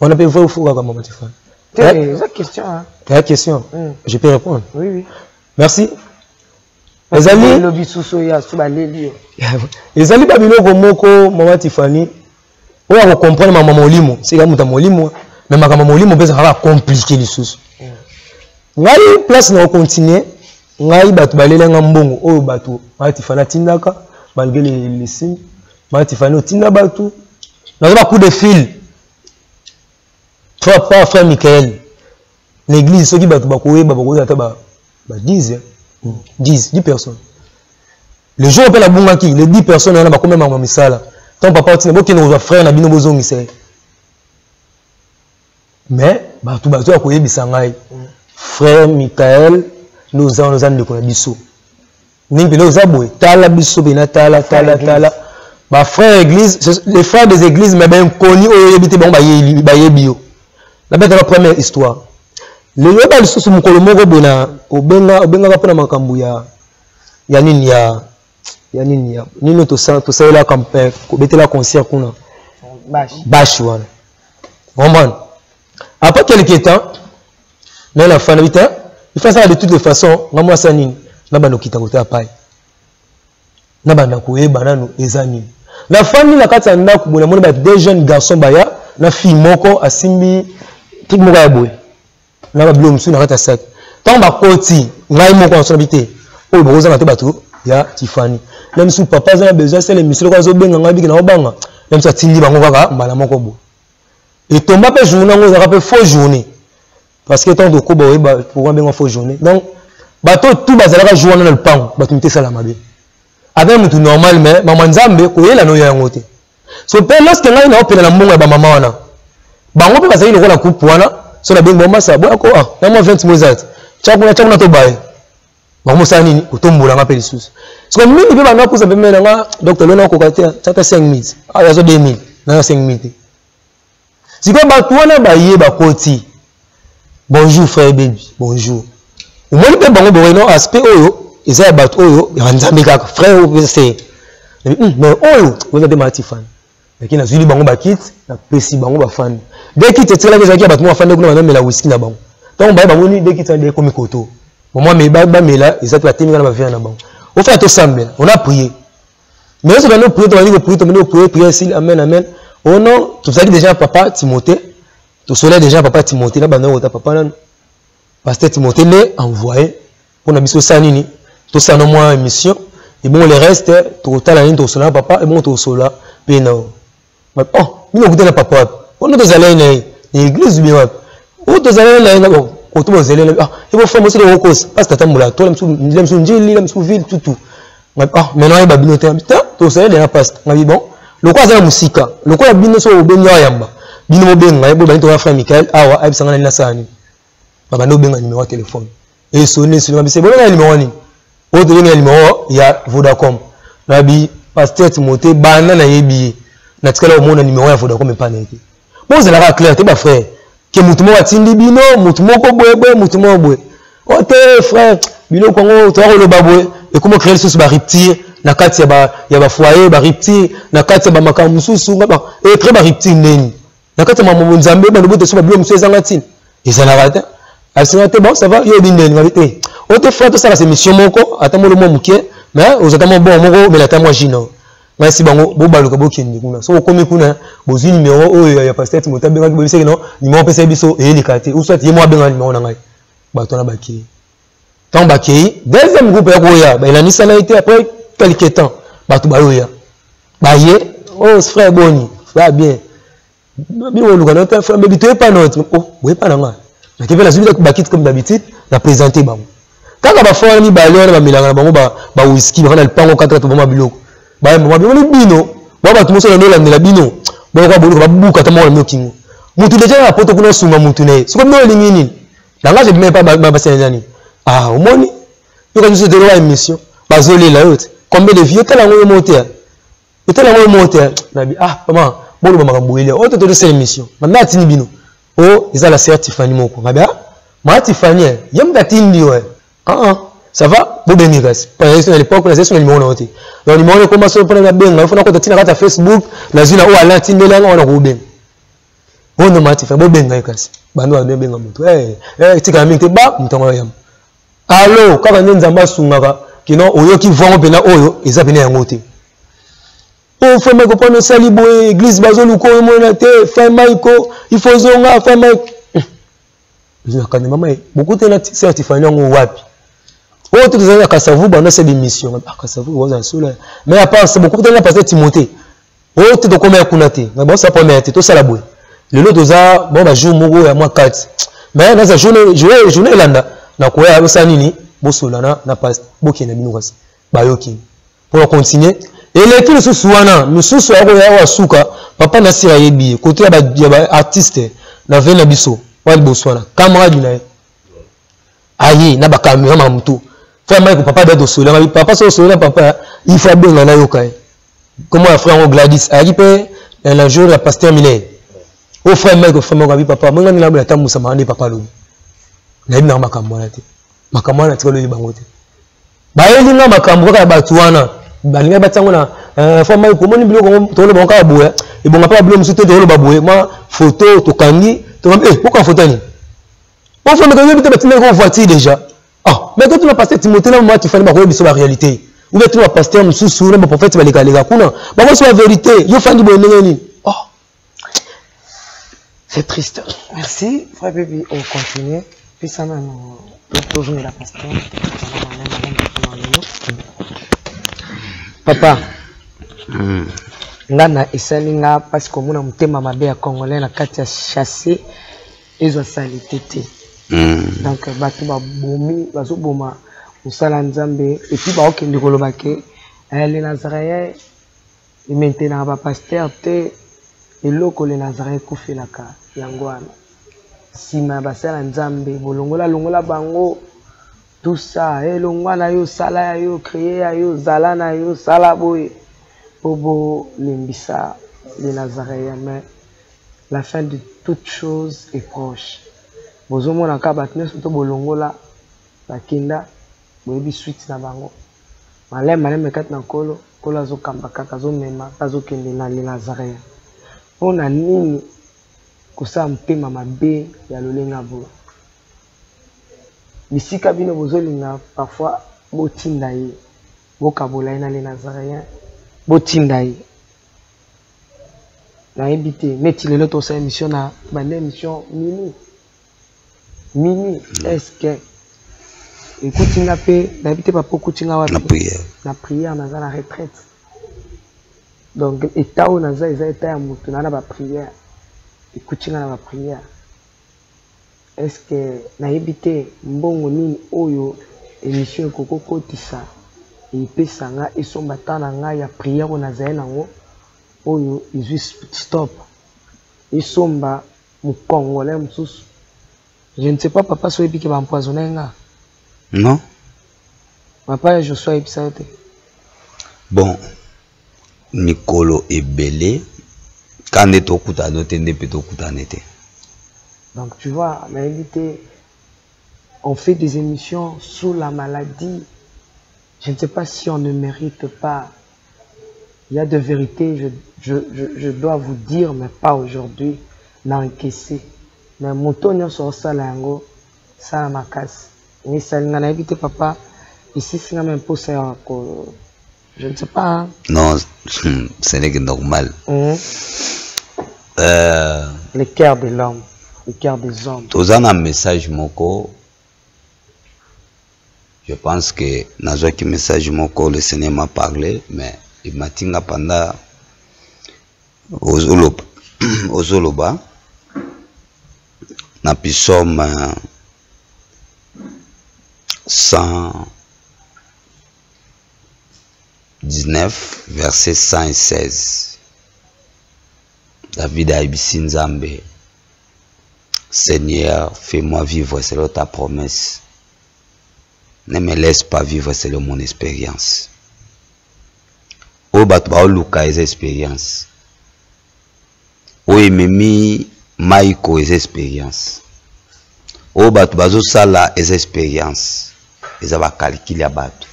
On appelle vrai ou faux kaka mama Tiffany? Te, eza question, hein. La question. Je peux répondre? Oui, oui. Merci. Ezali lobi susu ya su baleli yo. Ezali ba biloko moko mama Tiffany oyo ako comprendre mama molimo, c'est ka muta molimo, mais makambo molimo pesa kaka compliqué lisusu. Ngai place na continuer, ngai bato balela nga mbongo oyo bato mama Tiffany atindaka malgré les signes. Mama Tiffany otinda bato. Nazo ba coup de fil. Trois pas frère Michael. L'église soki bato bakoyeba bakoyeba ata ba 10, hein. 10 personnes. Le jour mpe nabungaki, les 10 personnes wana bakomi mama misala. Tant papa otinda bokende kozwa frère na bino bozongisa ye. Mais bato bazo ya koyebisa ngai frère Michael nde oza wana, oza ndeko na biso. Ndenge mpenza oza boye, tala biso mpenza, tala, tala, tala. Ba frères église, les frères des églises, mais ben connu oyo oyebi te bango bayebi yo. Nabetaka première histoire. Lelo oyeba lisusu mokolo moko boye na obengaka mpona makambo ya nini, ya nini, ya nini tosalela kobetela concert kuna. Bash. Bash wana. Comprendre? Après quelque temps, na la fin, putain, il faut ça de toutes les façons, nga mwasa nini? Na bando kita kota pai. Na banda koyeba nanu eza nini. Na famille na kati ya ndako boye, namoni ba deux jeunes garçons baya na fille moko asimbi truc moko ya boye. Na ba biloko mosusu na kati ya sac. Tango bakoti, ngai moko na sona bite. Oyo bakozanga te bato ya Tiffany. Na misu papa aza na besoin sele misolo ko azobenga ngai biki na obanga. Na misu atindi bango kaka mbala moko boye. Etomba pe journée yango ezalaka pe faux journée. Parce que tant tokoba oyeba pourquoi benga faux journée. Donc bato tout bazalaka jour wana na lupango, bato mite sala mabe. Avec mutu normal mais mama Nzambe koyela no yango te. So pe lorsque ngai na opela na mbongo ya ba mama wana, bango pe bazali lokola coupe wana, so na bengi bango masa boya ko, ah, na mwa 20 mois eza te. Tshakuna, tshakuna to baye. Bango mosala nini? Kotombola nga pe lisusu. Siko mingi mpe banda kopusa pembeni na nga, docteur lona okoka te, tata 5000. Ah, yazo 2000, na 5000 te. Sikoyo bato wana baye bakoti. Bonjour frère baby, bonjour. Omoni mpe bango boye non aspect oyo eza ya bato oyo ya nzambe kaka frère oyo mpe se. Mais oyo oza te mati fan. Naki nazwili bango bakiti, napesi bango bafandi. De kiti etikalaki ezalaki ya bato moko bafandi kuna bazomela whisky na bango. Ntango baye bamoni de kiti wana ekomi koto. Mama me bamela eza te batemi kaka na bavere na bango. Ofanda tosambela, on a prié. Mais lorsque nous prions, nous prions, nous prions, prions, prions, amen, amen. Oh non, tout ça déjà papa Timothée, tout cela déjà papa Timothée, là, bah, papa, là, pasteur Timothée l'a envoyé pour na biso ça nini, tout ça non moi émission, et bon le reste, tout ça la tout cela papa, et bon tout cela, puis non. Oh, bino kuta na papa, on nous allons na l'église bien wapi. Oh, tous allons na bon, koto bozele na ah, et bon frère moi c'est le rokos, parce que tambola, toi la msu njili, la msu ville tout tout. Ah, maintenant ayeba bino te, tosali deja past. Ngabi bon, lokola aza na mosika, lokola bino so obengi awa yamba, bino bobenga ye, bobandi toka frère Michael awa ayebisa nga nani nasala nini. Babandi obenga numéro ya téléphone. Esoni esoni ngabi se bobenga numéro nini? Oyo tobengi na numéro ya Vodacom. Ngabi pasteur Timothée banda nayebi ye. Natikala komona numéro ya Vodacom epai na ye te. Bozalaka clair te ba frère. Ke mutu moko atindi bino, mutu moko boye boye, mutu moko boye. O te frère, biloko yango toya koloba boye, ekoma créer lisusu ba rupture na kati ya ba ya ba foyer, ba rupture na kati ya ba makambo mosusu, nga ba e créer ba rupture ndeni. Na kati ya makambo Nzambe balobi te so ba biloko mosusu ezanga ntina. Ezalaka te. Asinga te bon ça va, yo oyebi ndeni ngabi te. O te frère tosala se mission moko, ata molo mwa moke, mais ozata mwa bon moko omela ata mwa jus na yo. Ngai si bango bobaluka bokende kuna. Soki okomi kuna bozwi numéro oyo ya pasteur Timothée abengaki boyebisaki non numéro opesaki biso eyelika te ou soit ye moko abengaka numéro na ngai. Bato wana bakei. Ntango bakei, deuxième groupe ya koya baelanisana ye te après quelque temps bato bayoya. Baye, oh frère boni, frère bien. Bino boluka na te frère baby toyepa na yo oh boyepa na ngai. Nake mpe nazwi bakiti comme d'habitude na présenter bango. Kaka ba frère mibale wana bamelaka na bango ba ba whisky bafanda lipango kaka to bama biloko. Ba mama bino bino ba bato moso na nolandela bino. Boyoka boluka babuka ata moko na bino kingo. Mutu deja na poto kuna sunga mutu na ye. Siko bino olingi nini? Langage ebima epa ba basala nani? Ah omoni yoka biso toloba émission bazolela yo te. Combien de vies otala yango yo moko te. Otala yango yo moko te. Nabi ah mama boloba makambo boyeli. Oyo to tosala émission. Mama atindi bino. Oh eza la sœur Tiffany moko. Ngabi ah ma Tiffany ye moto atindi yo. Ah ah ça va bobengi kasi. Pona na l'époque na zesi na numéro na yo te. Donc numéro ekoma so pona na benga, faut na kota tina kata Facebook, nazwi na oyo Alain atindeli nga wana kobenga. Oyo no ma Tiffany bobenga ye kasi. Bando ba benga moto. Eh eh tika mingi te ba moto ngo yamba. Allo kaka nde Nzambe asungaka kino oyoki voix ngo pena oyo eza pena yango te. Oh frère Michael pona osali boye église bazoluka oyo mona te frère Michael il faut zonga frère Michael. Nakani mama bokutana sœur Tiffany yango wapi? Oyo to tozali na Kasavubu banda osala émission. Ah Kasavubu oza solo. Mais à part ça bokutana na pasteur Timothée. Oyo te tokoma ya kuna te. Na bosa première te tosala boye. Lelo toza bon ba jour moko ya mwa 4. Mais naza journée journée journée elanda na koya osala nini? Bosola na na pasteur bokende bino kasi. Bayoki. Pour continuer eleki lisusu wana misusu akoya oyo asuka papa nasir ayebi ye kote ya ba artiste na ve na biso wa liboso wana camarade na ye aye na bakamera makambo mutu frère Mike papa da tosolola ngabi papa so osolola papa il faut abenga nayoka ye comment ya frère yango Gladys ayaki mpe na jour ya pasteur Miller o frère Mike frère Mike abi papa monga nini nabola tambusa makambo nde papa alobi nayebi nanga makambo wana te makambo wana natikali oyebi bango te bayeli nga makambo kaka ya bato wana balingaki batia yango na eh, fa mai komoni biloko yango tokoloba yango kaka boye ebonga mpe babilo mosusu te tokoloba boye mwa foto tokangi tokangi eh boka foto nini ofameka oyebi te batindaki ko voiture déjà ah mais totuna pasteur timothée na mama tifani bakoyebi biso ba réalité ou bien tuna pasteur mosusu na baprophète balekaleka kuna bakoyebisa ba vérité yo fandi boye ndenge nini oh C'est triste. Merci, frère Baby. On continue. Puis ça, nous toujours la pasteur. Papa. Nga na esali nga mpasi komona motema mabe ya congolais na kati ya chasse ezwa salite te donc bato babomi bazoboma mosala nzambe epuis baokende koloba ke eh, le nazaréen ementenaka ba pasteur te eloko le nazarin ekufelaka yango wana sima ya basala nzambe bolongola longola bango. Tout ça, elongwa na yo, sala ya yo, créer ya yo, zala na yo, sala boye. Po bolembisa les Nazaréens, mais la fin de toute chose est proche. Bozomona kaka bato nyonso to bolongola bakenda, boyebi suite na bango. Maleme maleme kati na Nkolo, Nkolo azokamba kaka, azomema mpe azokende na les Nazaréens. Mpo na nini kosala motema mabe ya lolenge ya boye? Bisika bino bozolinga parfois botinda ye, bokabola ye na les Nazaréens, botinda ye. Nayebi te, neti lelo tosala émission na bande émission mini mini, est-ce que ekuti nga mpe nayebi te papa okuti nga wapi? Na prière. Na prière, naza na retraite. Donc état oyo naza eza état ya motu na ba prière, ekuti nga na ba prière. Est-ce que nayebi te mbongo nini oyo émission ekoki kokotisa epesa nga esomba temps na ngai ya prière oyo nazali nango oyo ezwi stop, esomba mokongolais mosusu? Je ne sais pas, papa, so oyebi ke baempoisonne nga. Non. Papa ya Joshua ayebisa yo te? Bon, mikolo ebele ka nde tokutana te, nde mpe tokutana te. Donc tu vois, nayebi te, on fait des émissions sous la maladie. Je ne sais pas si on ne mérite pas. Il y a des vérités, je dois vous dire, mais pas aujourd'hui, n'encaisser. Mais moto nyonso osala yango, sala makasi. Esalinga nayebi te papa, esisi nga mpe mposa ya ko, je ne sais pas, hein. Non, ce n'est que normal. Le cœur de l'homme, le cœur des hommes. Toza na message moko. Je pense que nazwaki message moko, le Seigneur m'a parlé, mais ematinga pendant ozoloba, ozoloba na psaume 119 verset 116. David ayebisi Nzambe: "Seigneur, fais-moi vivre selon ta promesse, ne me laisse pas vivre selon mon expérience." Oyo bato baoluka eza expérience, oyo ememi maiko eza expérience, oyo bato bazosala eza expérience, eza bacalculs ya bato.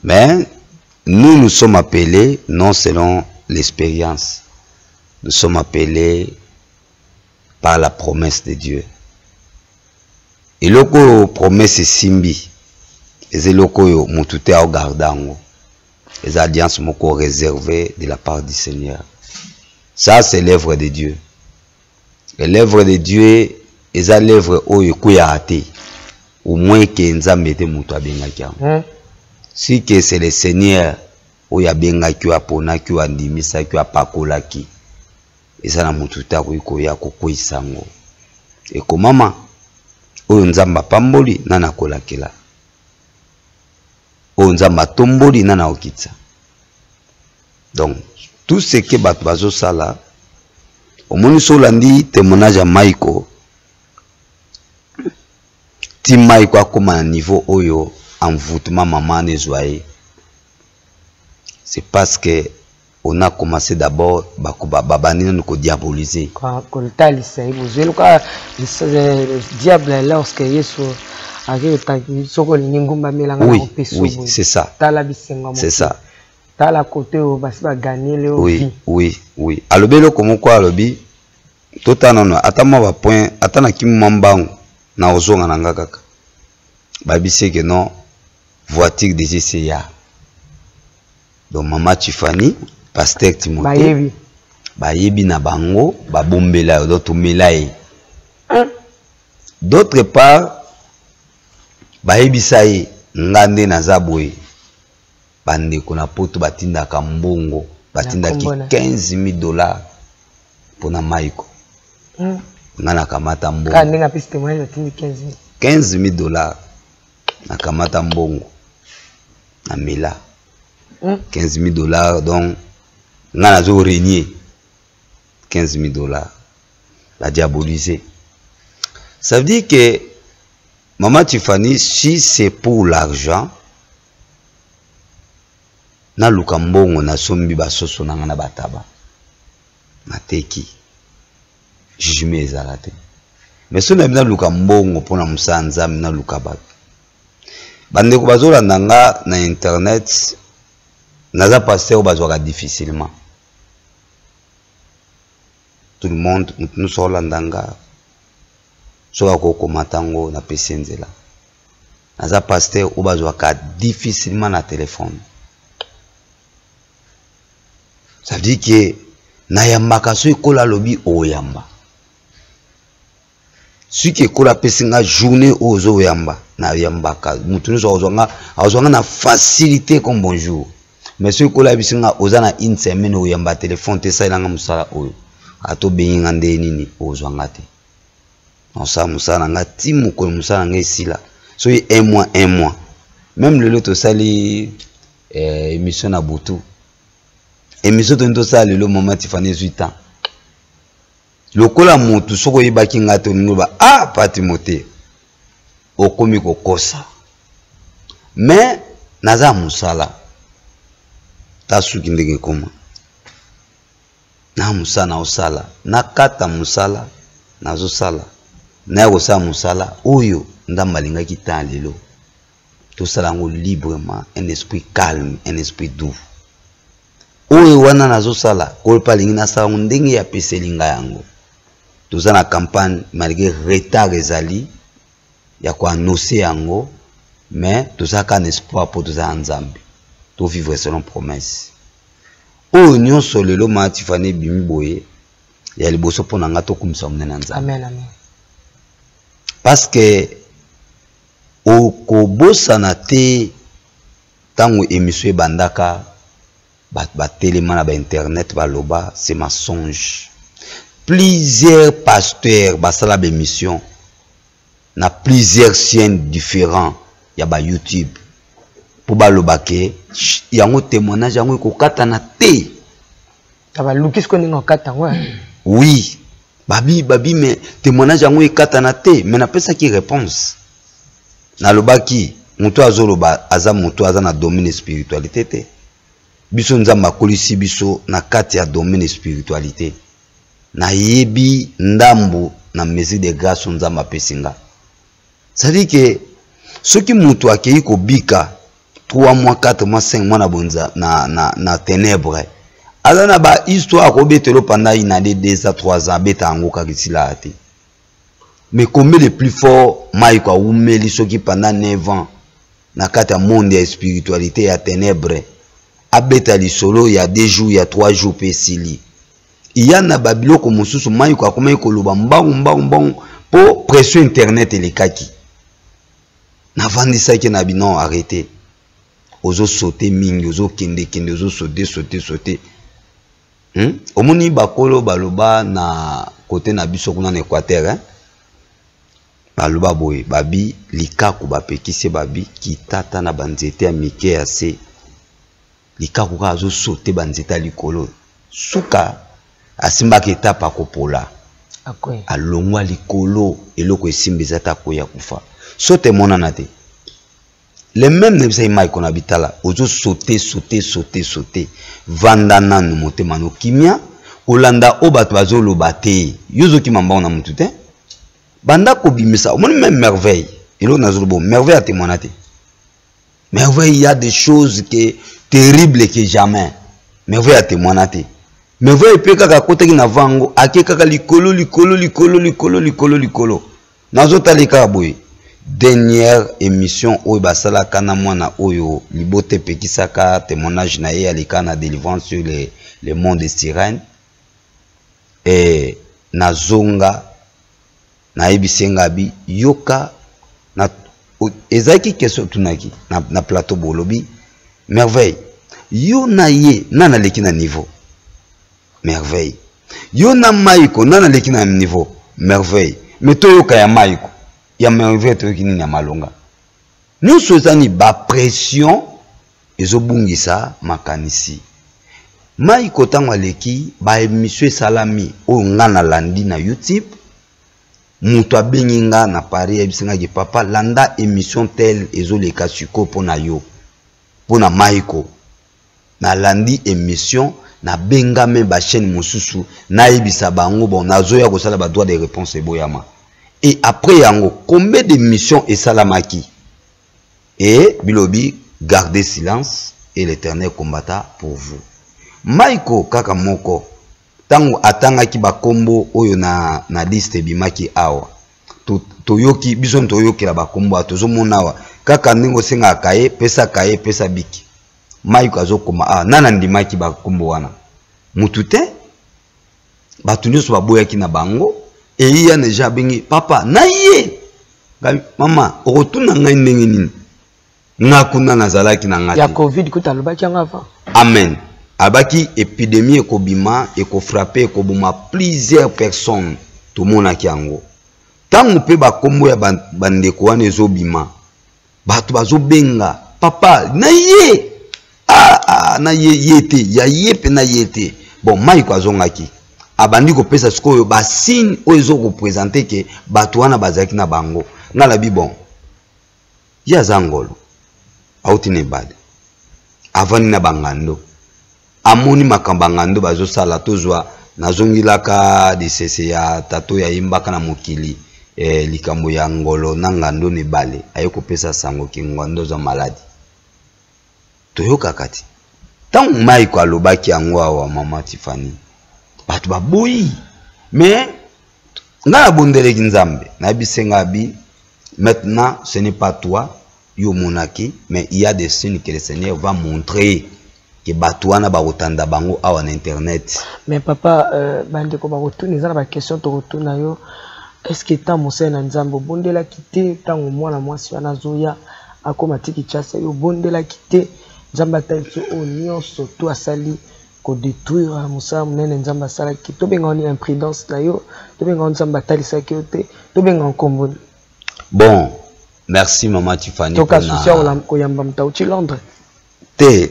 Mais nous, nous sommes appelés non selon l'expérience, nous sommes appelés par la promesse de Dieu. Eloko oyo promesse esimbi eza eloko oyo motu te aogarder yango, eza alliance moko réservée de la part du Seigneur. Ça, c'est l'œuvre de Dieu, et l'œuvre de Dieu eza l'œuvre oyo ekweyaka te, au moins ke Nzambe te moto abengaki yango. Si que c'est le Seigneur oyo abengaki, oyo aponaki, oyo andimisaki, oyo apakolaki, eza na motu te akoki koya kokweyisa yango. Ekomama: oyo Nzambe apamboli, nani akolakela? Oyo Nzambe atomboli, nani akokitisa? Donc tout ce que bato bazosala, omoni, so olandi témoignage ya Maiko, ti Maiko akóma na niveau oyo envoûtement mama wana ezwa ye, c'est parce que on a commencé d'abord, babandi nanu kodiaboliser. Kotalisa ye bozwi eloka diable lorsque Yesu ake: "Soki olingi ngumbamelanga." Oui, oui, c'est ça. Tala bisengo. C'est ça. Tala kote oyo basi baganyele oyo. Oui, alobi eloko moko, alobi totala nano ata mwa bapoint, ata na kimi mwa mbangu na ozonga na nga kaka. Bayebisi eke non, voiture déjà eseya. Donc mama Tifani, pasteur Timothée, bayebi. Bayebi na bango, babombela yo, donc tomela ye. D'autre part, bayebisa ye: nga nde naza boye, bandeko na Poto batindaka mbongo, batindaki 15 000 $ mpona Maiko. Nga nakamata mbongo. Ndenge apesi témoignage, atindi 15 15 000 $, nakamata mbongo, namela. 15 000 $, donc nga nazo régner 15 000 $, la diaboliser. Ça veut dire que Maman Tiffany, si c'est pour l'argent, naluka mbongo nasombi basoso na nga na bataba, nateki, jugement ezala te. Mais soki nayebi naluka mbongo mpona mosala Nzambe, naluka bato. Bandeko bazolanda nga na internet, naza pasteur bazwaka difficilement. Tout le monde, moto nyonso aolanda nga, soki akokoma ntango napesi ye nzela. Naza pasteur oyo bazwaka difficilement na téléphone. Ça veut dire que nayambaka soki ekola alobi oyamba. Soki ekola apesi nga journée oyo ozoyamba, nayambaka. Moto nyonso akozwa nga na facilité comme bonjour. Mais soki ekola ayebisi nga oza na une semaine oyamba téléphone te, esalelanga mosala oyo. Ata obengi nga nde nini, ozwa nga te. Nasala mosala na nga ti mokolo mosala na nga esila. Soki un mois, un mois. Même lelo tosali émission na butu. Émission toni tosala lelo, mama Tiffany ezwi temps. Lokola motu soki oyebaki nga te, olingi oloba, ah, pa Timothée, okomi kokosa. Mais naza mosala. Ta suki ndenge ekoma. Na mosala naosala, nakata mosala nazosala, naya kosala mosala oyo Nzambe alingaki temps lelo. Tosala yango librement, un esprit calme, un esprit doux. Oyo wana nazosala, kolo mpe alingi nasala yango ndenge ya peseli ngai yango. Toza na campagne, malgré retard ezali ya koannoncer yango, mais toza kaka na espoir mpo toza na Nzambe. Tovivre selon promesse. Oyo nyonso lelo ma Tiffany ebimi boye, ya liboso mpo na nga tokumisa monene na Nzambe. Amen, amen. Parce que okobosana te ntango émission ebandaka, bato batelema na ba internet baloba c'est mensonge. Plusieurs pasteurs basala ba émission na plusieurs chaînes différents ya ba YouTube po baloba ke yango témoignage yango ekokatana te. Ta baluki sikoyo ndenge okata yango, hein? Oui, babi, babi, mais témoignage yango ekatana te. Mais napesaki réponse, nalobaki moto azoloba aza moto aza na domaine spiritualité te. Biso Nzambe akolisi biso na kati ya domaine spiritualité. Nayebi ndambu na mesure de grâce oyo Nzambe apesi nga. C'est-à-dire que soki moto akei kobika 3 mois, 4 mois, 5 mois na bonza, na ténèbre, aza na ba histoire akobetelo pendant une année, 2 ans, 3 ans, abeta yango kaka esila te. Mais combien de plus fort Mike awumeli soki pendant 9 ans na kati ya monde ya spiritualité ya ténèbre, abeta lisolo ya 2 jours, ya 3 jours pe esili. Ya na ba biloko mosusu Mike akomaki koloba mbangu, mbangu, mbangu po pression internet elekaki. Navandisaki na bino, arrêtez. Ozo sauter mingi, ozo kende kende, ozo sauter, sauter, sauter. Omoni bakolo baloba na côté na biso kuna na Équateur, hein? Baloba boye, babi likaku bapekisi babi kitata na banzete ya mike ya se. Likaku kaka azo sauter banzete ya likolo. Suka asimbaka etape akopola. Akwe. Alongwa likolo eloko esimba eza ta koya kufa. Sote monana te. Le même na bisa Mike na bitala ozo sauter, sauter, sauter, sauter. Vanda nanu motema no kimia, kolanda o bato bazoloba te. Yo ozoki mamba na mutu te. Banda kobimisa, omoni même merveille. Eloko nazoloba, merveille atemwana te. Merveille, il y a des choses que terribles que jamais. Merveille atemwana te. Merveille pe kaka akotaki na vango, ake kaka likolo, likolo, likolo, likolo, likolo, likolo. Nazotali kaka boye. Dernière émission oyo basalaka na mwana oyo libote epekisaka témoignage na ye aleka na délivrance sur le monde des sirènes. Et nazonga nayebisi nga bi yoka na ezalaki question tunaki na plateau bolobi merveille yo na ye na naleki na niveau merveille yo na Maiko na naleki na niveau merveille mais toyoka ya Maiko ya merveille toyoki nini ya malonga nyonso eza ni ba pression ezobungisa makanisi. Maiko ntango aleki ba émission esalami oyo nga nalandi na YouTube. Moto abengi nga na Paris, ayebisi nga ke papa, landa émission telle ezoleka sikoyo mpo na yo, mpo na Maiko. Nalandi émission, nabengame ba chaîne mosusu, nayebisa bango bon, nazoya kosala ba droit de réponse eboyama. Et après yango, combien d'émissions esalamaki? Et bilobi, gardez silence et l'Éternel combatta pour vous. Maiko kaka moko, tango atangaki bakombo oyo na liste ebimaki awa, toyoki, biso toyokela bakombo awa, tozomona awa kaka ndenge osengaka ye, pesa kaye, pesa biki. Maiko azokoma awa, nani andimaki bakombo wana? Mutu te, bato nyonso baboyaki na bango. Eya deja abengi papa na ye, ngai mama okotuna ngai ndenge nini? Nga kuna nazalaki na nga ya te. Covid kuta alobaki yango avant. Amen. Abaki épidémie ekobima, ekofrappe, ekoboma plusieurs personnes. Tomonaki yango. Ntango mpe bakombo ya bandeko wana ezobima, bato bazobenga papa na ye, ah, ah, na ye, ye te, ya ye mpe na ye te. Bon, Maiko azongaki, abandi kopesa sikoyo ba signe oyo ezokopresente ke bato wana bazalaki na bango. Nga nabi bon, ye aza ngolo, auti na ebale, avandi na bangando, amoni makambo ya ngando bazosala. Tozwa nazongilaka lisese ya tato ya yembaka na mokili, likambo ya ngolo na ngando na ebale, aye kopesa sango ke ngando aza maladi. Toyokaka ti ntango Maiko alobaki yango awa, mama Tiffany, bato baboyi. Mais nga nabondeleki Nzambe, nayebisi nga abi, maintenant ce n'est pas toi yo monaki, mais il y a des signes que le Seigneur va montrer que bato wana bakotanda bango awa na internet. Mais papa, bandeko bakotuna, eza na ba question tokotuna yo. Est-ce que ntango mosali na Nzambe obondelaki te ntango mwana mwasi wana azoya akóma ti Kinshasa, yo obondelaki te Nzambe atali biso oyo nyonso to asali kodétruire mosala monene Nzambe asalaki? Tobenga ni imprudence na yo, tobenga Nzambe atalisaki yo te, tobenga nkombo? Bon, merci mama Tiffany. Toka souci koyamba moto auti Londres. Te,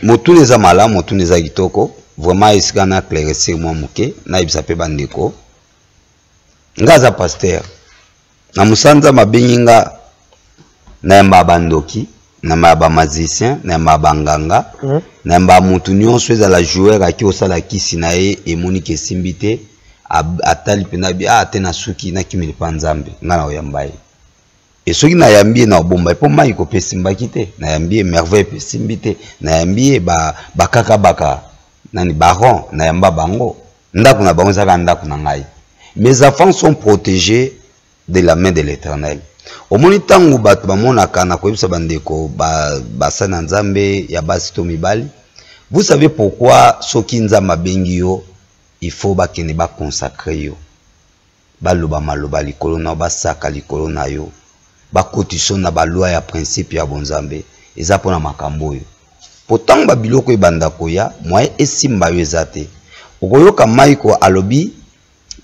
motuna eza malamu, motuna eza kitoko vraiment. Esika na éclaircir mwa moke, nayebisa mpe bandeko, nga aza pasteur na mosala. Nzambe abengi nga, nayamba bandoki, nayamba bamagicien, nayamba banganga, nayamba motu nyonso, ezala joueur aki osala kisi na ye, emoniki esimbi te, atali mpenza bi ah te, nasuki, nakimeli mpa Nzambe. Nga na oyamba ye, e soki nayambi ye na obomba ye, mpo mai kope esimbaki te. Nayambi ye, Merveille mpe esimbi te. Nayambi ye, bakaka baka nani, baron, nayamba bango, ndako na bango ezalaka ndako na ngai. Mes enfants sont protégés de la main de l'Éternel. Omoni, ntango bato bamonaka na koyebisa bandeko basali na Nzambe ya basi to mibali, vous savez pourquoi? Soki Nzambe abengi yo, il faut bakende baconsacre yo, baloba maloba likolo na yo, basaka likolo na yo, bakotisa na baloi ya principe ya bonzambe. Eza mpona makambo oyo, po ntango babiloko ebanda koya, moyen esimba yo eza te. Okoyoka Maiko alobi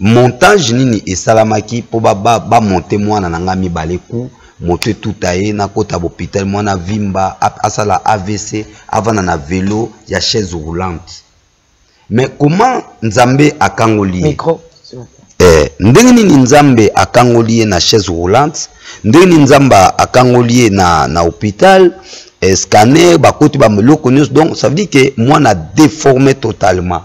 montage nini esalamaki mpo bamonte mwana na ngai mibale ku moto etuta ye, nakota hôpital, mwana vimba, asala AVC, avanda na velo ya chaise roulante. Mais comment Nzambe akangoli ye? Micro, s'il vous plaît. Ndenge nini Nzambe akangoli ye na chaise roulante? Ndenge nini Nzambe akangoli ye na hôpital, scanner, bakoti bameloko nyonso? Donc ça veut dire que mwana déformé totalement.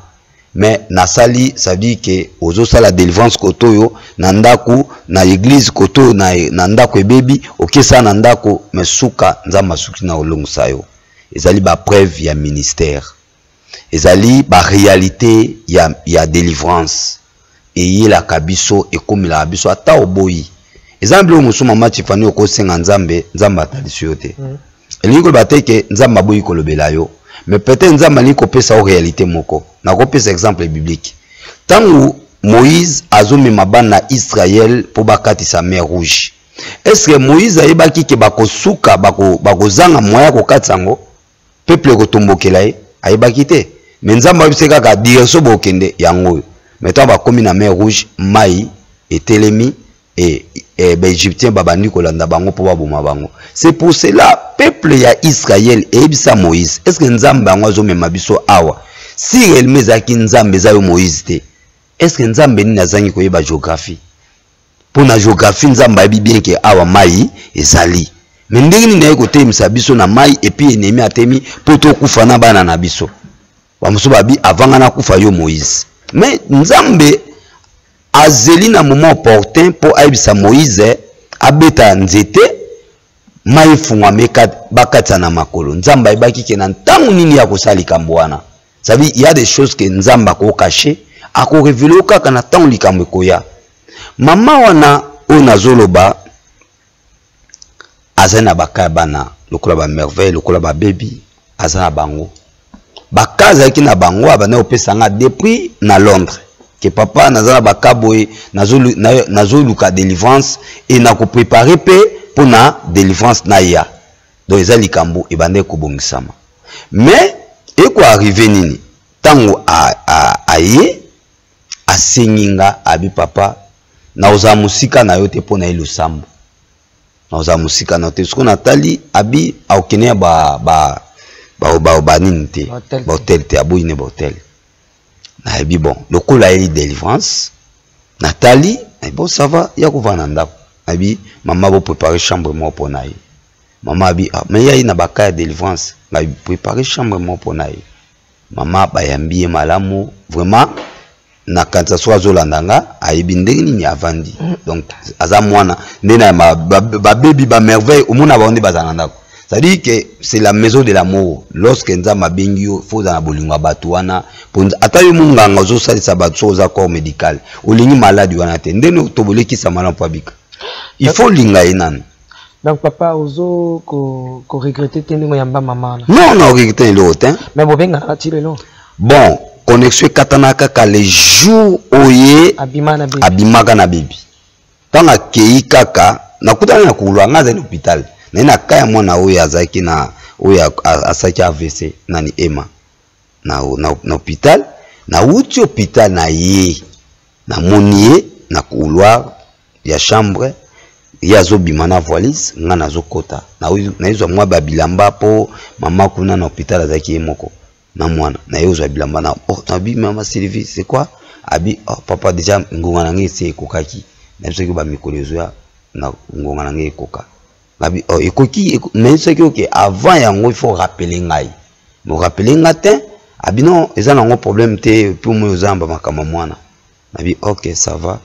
Mais nasali, ça veut dire que ozosala délivrance koto oyo na ndako, na église koto oyo na ndako ebebi, okesala na ndako, mais suka Nzambe asuki na olongisa yo. Ezali bapreuve ya ministère, ezali baréalité ya délivrance eyelaka biso, ekomelaka biso ata oboyi. Eza na biloko mosusu, mama Tifani, okosenga Nzambe, Nzambe atalisi yo te. Elingi koloba te ke Nzambe aboyi kolobela yo, mais peut-être Nzambe alingi kopesa yo réalité moko. Nakopesa exemple biblique: ntango Moïse azomema bana na Israel mpo bakatisa mer Rouge, est ce que Moïse ayebaki ke bakosuka, bakozanga moyen ya kokatisa yango, peuple ekotombokela ye? Ayebaki te. Mais Nzambe ayebisi kaka direction bokende yango oyo. Mais ntango bakomi na mer Rouge, mai etelemi e baégyptien babandi kolanda bango mpo baboma bango. C'est pour cela peuple ya Israel eyebisa Moïse: est ce que Nzambe yango azomema biso awa, si réellement ezalaki Nzambe, eza yo Moïse te? Est ce que Nzambe nini azangi koyeba géographie? Mpo na géographie, Nzambe ayebi bien ke awa mai ezali. Me ndenge nini aye kotelemisa biso na mai et puis ennemi atemi mpo tokufa na bana na biso? Bamosusu babi avanga nakufa yo Moïse. Mais Nzambe azeli na moment opportun mpo ayebisa Moïse abeta nzete, mai efungwama, bakatisa na makolo. Nzambe ayebaki ke na ntango nini ya kosala likambo wana. Ça veut dire, il y a des choses que Nzambe akocacher, akorévéler kaka na ntango likambo ekoya. Mama wana oyo nazoloba azali na baka ya bana lokola ba Merveille, lokola ba Baby, aza na bango baka azalaki na bango, abanda kopesa nga depuis na Londres ke papa, naza na baka boye, nazoluka délivrance e nakoprépare mpe mpona délivrance naya. Donc eza likambo ebandaki kobongisama, mais ekoarrive nini? Ntango aye asengi nga, abi papa, nakozala mosika na yo te mpo na ye losambo, nakozala mosika na yo te. Soki natali, abi akokende ya banini te, bahotel te, aboyi ne bahotel. Nayebi bon, lokola ayeli délivrance, natali bon, ça va, ya kovanda na ndako. Nayebi mama, boprépare chambre moko mpo na ye. Mama abi ah, mais ye na baka ya délivrance, ngai prépare chambre moko mpo na ye. Mama bayambi ye malamu vraiment. Nakanisa soki azolanda nga, ayebi ndenge nini avandi. Donc aza mwana nde na babebi, bamerveille, omona bango nde bazala na ndako. C'est-à-dire que c'est la maison de l'amour. Lorsque Nzambe abengi yo, faut ozala na bolingo ya bato wana. Ata yo monganga ozosalisa bato, soki oza corps médical, olingi maladi wana te, ndenge tobolekisa malamu mpo abika, il faut olinga ye nanu. Donc papa, ozo ko ko regretter te ndenge oyamba mama wana? Non, na regretter eloko te. Mais bobengaka ti lelo? Bon, connexion ekatana kaka le jour oye abima na bebi. Abimaka na bebi. Ntango akei kaka, nakutani na couloir, nga azali na hôpital, naye na ka ya mwana oyo azalaki na oyo asalaki AVC, nani, Ema, na hôpital. Nawuti hôpital na ye, namoni ye na couloir ya chambre, ye azobima na valise, nga nazokota, nayezwa mwa babilamba mpo mama kuna na hôpital azalaki ye moko na mwana. Naye ozwa bilamba na oh, nabi mama Sylvie, c'est quoi? Abi oh, papa, déjà ngonga na ngai esi ekokaki, nayebi soki bamikolo ezoya na ngonga na ngai ekoka. Nabi oh, ekoki, nayebi soki oke avant yango, il faut rappeler ngai, mo rappeler nga te. Abi non, eza nango problème te, mpo moi ozamba makambo mwana. Nabi ok, ça va.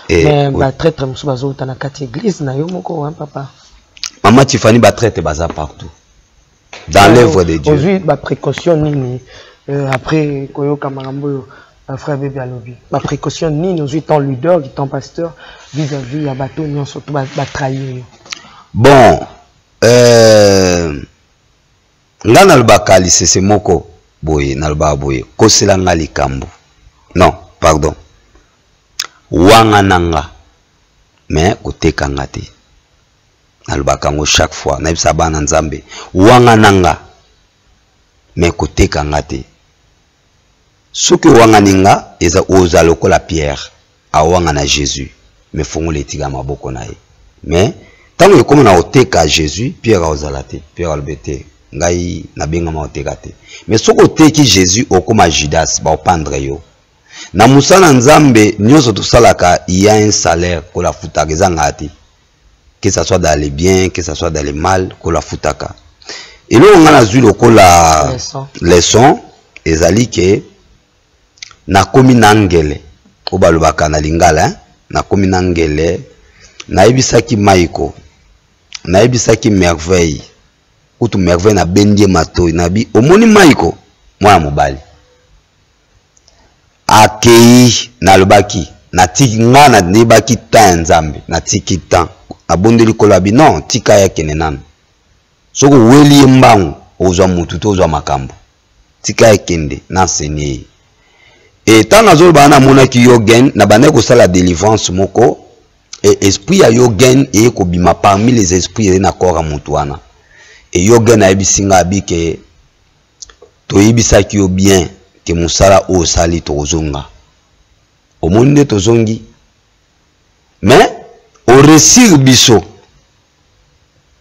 Et, mais batraître mosusu bazouta na kati église na yo moko, hein, papa? Mama Tiffany, batraître baza partout dans l'œuvre de Dieu. Ozwi baprécaution nini après koyoka makambo oyo frère Bebe alobi? Baprécaution nini ozwi tant leader, tant pasteur, vis-à-vis ya bato nyonso to batrahir yo? Bon, nga nalobaka lisese moko boye, nalobaka boye: kosela nga likambo, non pardon, wanga na nga, mais koteka nga te. Nalobaka yango chaque fois, nayebisa bana Nzambe: wanga na nga, mais koteka nga te. Soki owangani nga, eza oza lokola Pierre awanga na Jésus, mais fongola etika maboko na ye. Mais ntango ekóma na koteka Jésus, Pierre aozala te. Pierre alobi te, ngai nabengama koteka te. Mais soki oteki Jésus, okóma Judas, baopandre yo. Na mosala na Nzambe nyonso tosalaka, il y a un salaire kolafutaka, ezangaka te, que ça soit dans le bien, que ça soit dans le mal, kolafutaka. Eloko ngai nazwi lokola leçon ezali ke nakomi na ngele oyo balobaka na lingala, hein? Nakomi na ngele, nayebisaki Maiko, nayebisaki Merveille, kutu Merveille nabendi ye matoi, nabi omoni Maiko mwana mobali akei, nalobaki natiki nga, nayebaki temps ya Nzambe, natiki temps, nabondeli kolo, abi non, tika ye akende nano. Soki oweli ye mbangu, ozwa mutu te, ozwa makambo. Tika ye kende na enseigner ye. E ntango nazoloba, namonaki Yogen na bandaki kosala délivrance moko, e esprit ya Yogen eye kobima parmi les esprits ezali na corps ya motu wana. E Yogen ayebisi nga, abi ke toyebisaki yo bien ke mosala oyo osali, tokozonga, omoni nde tozongi, mais oréussir biso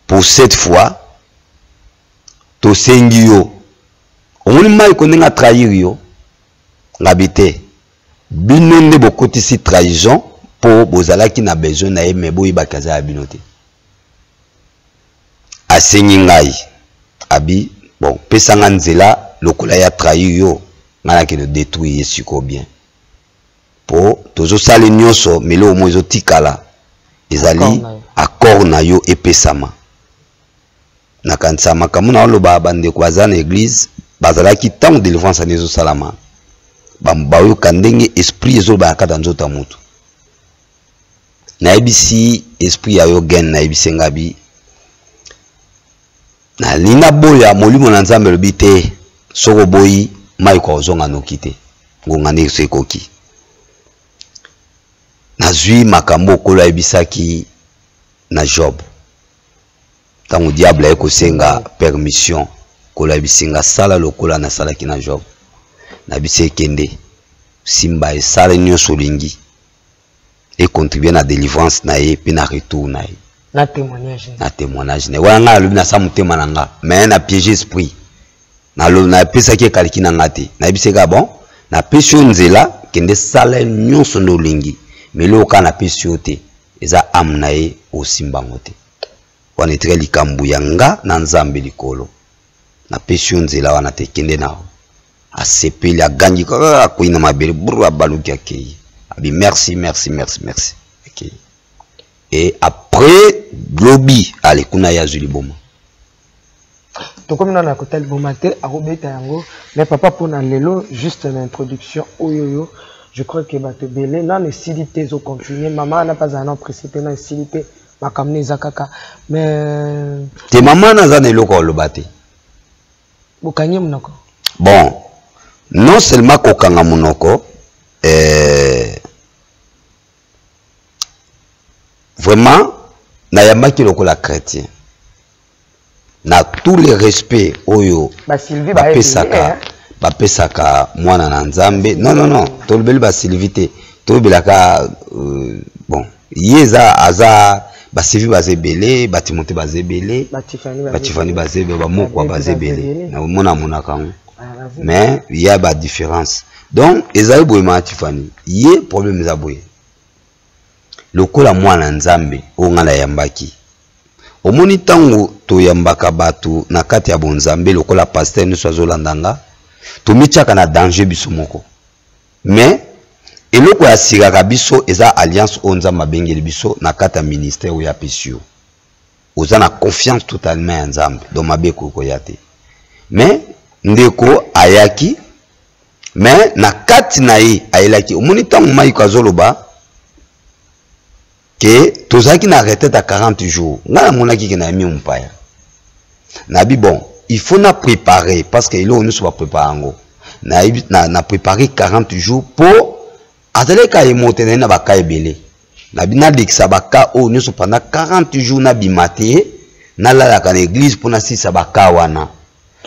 pour cette fois, tosengi yo, omoni Maiko ndenge atrahir yo. Ngabi te, bino nde bokotisi trahison. Mpo bozalaki na besoin na ye, mais boyebaki aza ya bino te. Asengi ngai abi bon, pesa nga nzela lokola ya trahir yo, ngai nakende détruire ye sikoyo bien, po tozosala nyonso, mais eloko moko ezotikala ezali accord na yo epesama. Nakanisa makambo na oloba, bandeko baza na église bazalaki ntango délivrance ani ezosalama, bayoka ndenge esprit ezoloba na kati ya nzoto ya motu. Nayebisi esprit ya yo gen, nayebisi nga bi nalingi naboya, molimo na Nzambe elobi te, soki oboyi mai kwa ozonga noki te, ngonga nde so ekoki. Nazwi makambo okolo ayebisaki na Job ntango diable aye kosenga permission, kolo ayebisi nga sala lokola nasalaki na Job, nabisi ekende simba esala nyonso olingi econtribue na délivrance na ye mpe na retour na ye. Na témoignage. Na témoignage na ye wana, ngai nalobi nasa motema na nga, mais na piège esprit napesaki ekaliki na nga te. Nayebisi kaka bon, napesi yo nzela, kende sala nyonso nde olingi, mais eloko kaka napesi yo te eza ame na ye, osimba yango te. Wana etika likambo ya nga na Nzambe likolo, napesi yo nzela wana te, kende na yo. Asepeli, agangi kaka, akwei na mabele bru, abaluki, akei, abi merci, merci, merci, merci, akei. Et après lobi ale kuna ye azwi liboma. Tokomi nano ya kota liboma te, akobeta yango. Mais papa, mpona lelo juste na introduction oyo oyo, je crois que bato ebele nano esili te, ezocontinue. Mama wana mpe azala nano presse te, nano esili te, makambo no eza kaka, mais te, mama wana aza na eloko aloba te. Bokangi monoko. Bon, non seulement kokanga monoko, vraiment nayambaki lokola chrétien na tous les respects oyo bapesaka bapesaka mwana na Nzambe. Non, non, non, tolobeli baSylvie te, tolobelaka bon, ye eza aza baSylvie baza ebele, baTimote baza ebele, baTifani baza ebele, bamokwa baza ebele, namona amonaka yango, mais ya badifférence. Donc ezali boye, maa Tifani, ye problème eza boye, lokola mwana Nzambe oyo ngai nayambaki, omoni ntango toyambaka bato na kati ya bonzambe, lokola pasteur nyonso azolanda nga, tomitiaka na danger biso moko. Mais eloko ya sikaka biso eza alliance oyo Nzambe abengeli biso na kati ya ministère oyo apesi yo, oza na confiance totalement ya Nzambe, donc mabe ekoki koya te. Mais ndeko ayaki, mais na kati na ye ayelaki, omoni ntango Maiko azoloba ke tozalaki na retraite ya 40 jours, ngai namonaki ke nayemi mopaya, nabi bon, il faut na préparer, parce que eloko nyonso baprépare yango. Nayebi na préparer 40 jours mpo azalaki ka ye mote na ye na baka ebele, nabi nalekisa baka oyo nyonso pendant 40 jours, nabima te, nalalaka na église mpo nasilisa baka wana.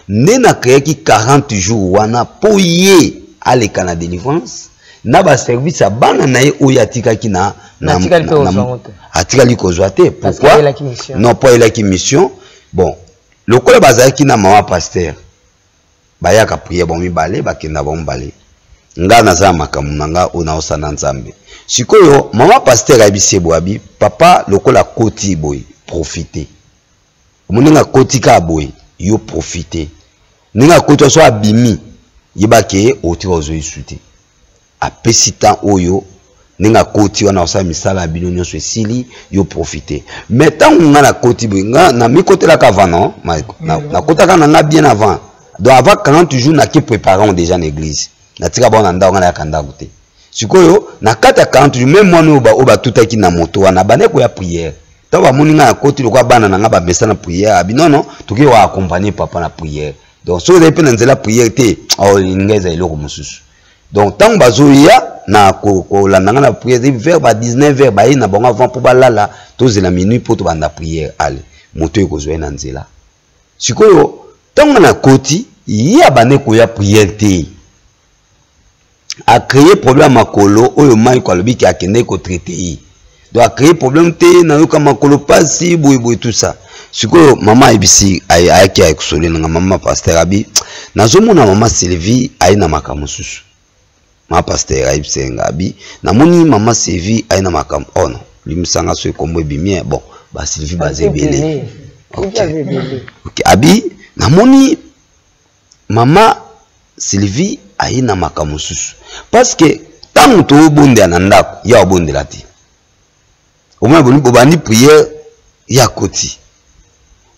Nde nakreaki 40 jours wana mpo ye aleka na délivrance na baservice ya bana na ye oyo atikaki na atikali kozwa te. Pourquoi non? Mpo ayelaki mission. Bon, lokola bazalaki na mama pasteur, bayaka prière bango mibale, bakenda bango mibale, nga naza na makambo na nga oyo naosala na Nzambe. Sikoyo mama pasteur ayebisi ye boye, abi papa, lokola akoti boye, profite. Omoni ndenge akoti kaka boye, yo profite ndenge akoti, so abimi, yeba ke otika ozwa esu te. Apesi temps oyo ndenge akoti wana, osala misala ya bino nyonso esili, yo profite. Mais ntango nga nakoti boye, nga namikotelaka avant, non, nakotaka na nga bien avant, donc avant 40 jours nake préparant déjà na église, natika bango na ndako, nga nayaka ndako te. Sikoyo na kati ya 40 jours, même mwana oyo oyo batutaki na moto wana bandaki koya prière, ntango bamoni ngai nakoti, lokola bana na ngai bamesa na prière, abi non, non, tokoki koaccompagne papa na prière. Donc soki ozali mpe na nzela prière te, olinga eza eloko mosusu. Donc ntango bazoya na kolanda ngai na prière vers ba 19 heures, baye na bango avant mpo balala, tozela minuit mpo tobanda prière. Ale moto oyo ekozwa ye na nzela. Sikoyo ntango nakoti, ye abande koya prière te, acréer problème ya makolo oyo Maiko alobi ke akendeki kotraite ye. Donc acréer problème te, nayoka makolo pasi boyeboye, tout ça. Sikoyo mama ayebisi, ayaki ayekosole nanga mama pasteur, abi nazomona mama Sylvie aye na makambo mosusu. Ma pasteur ayebisa nga abi namoni mama Sylvie aye na makambo. Oh non, limbisa nga soki kombo ebimi eh. Bon, ba Sylvie baza ebele. Okay. Okay. Abi namoni mama Sylvie aye na makambo mosusu parce que ntango tobondela na ndako ya obondela te, omona bobandi prière ya koti,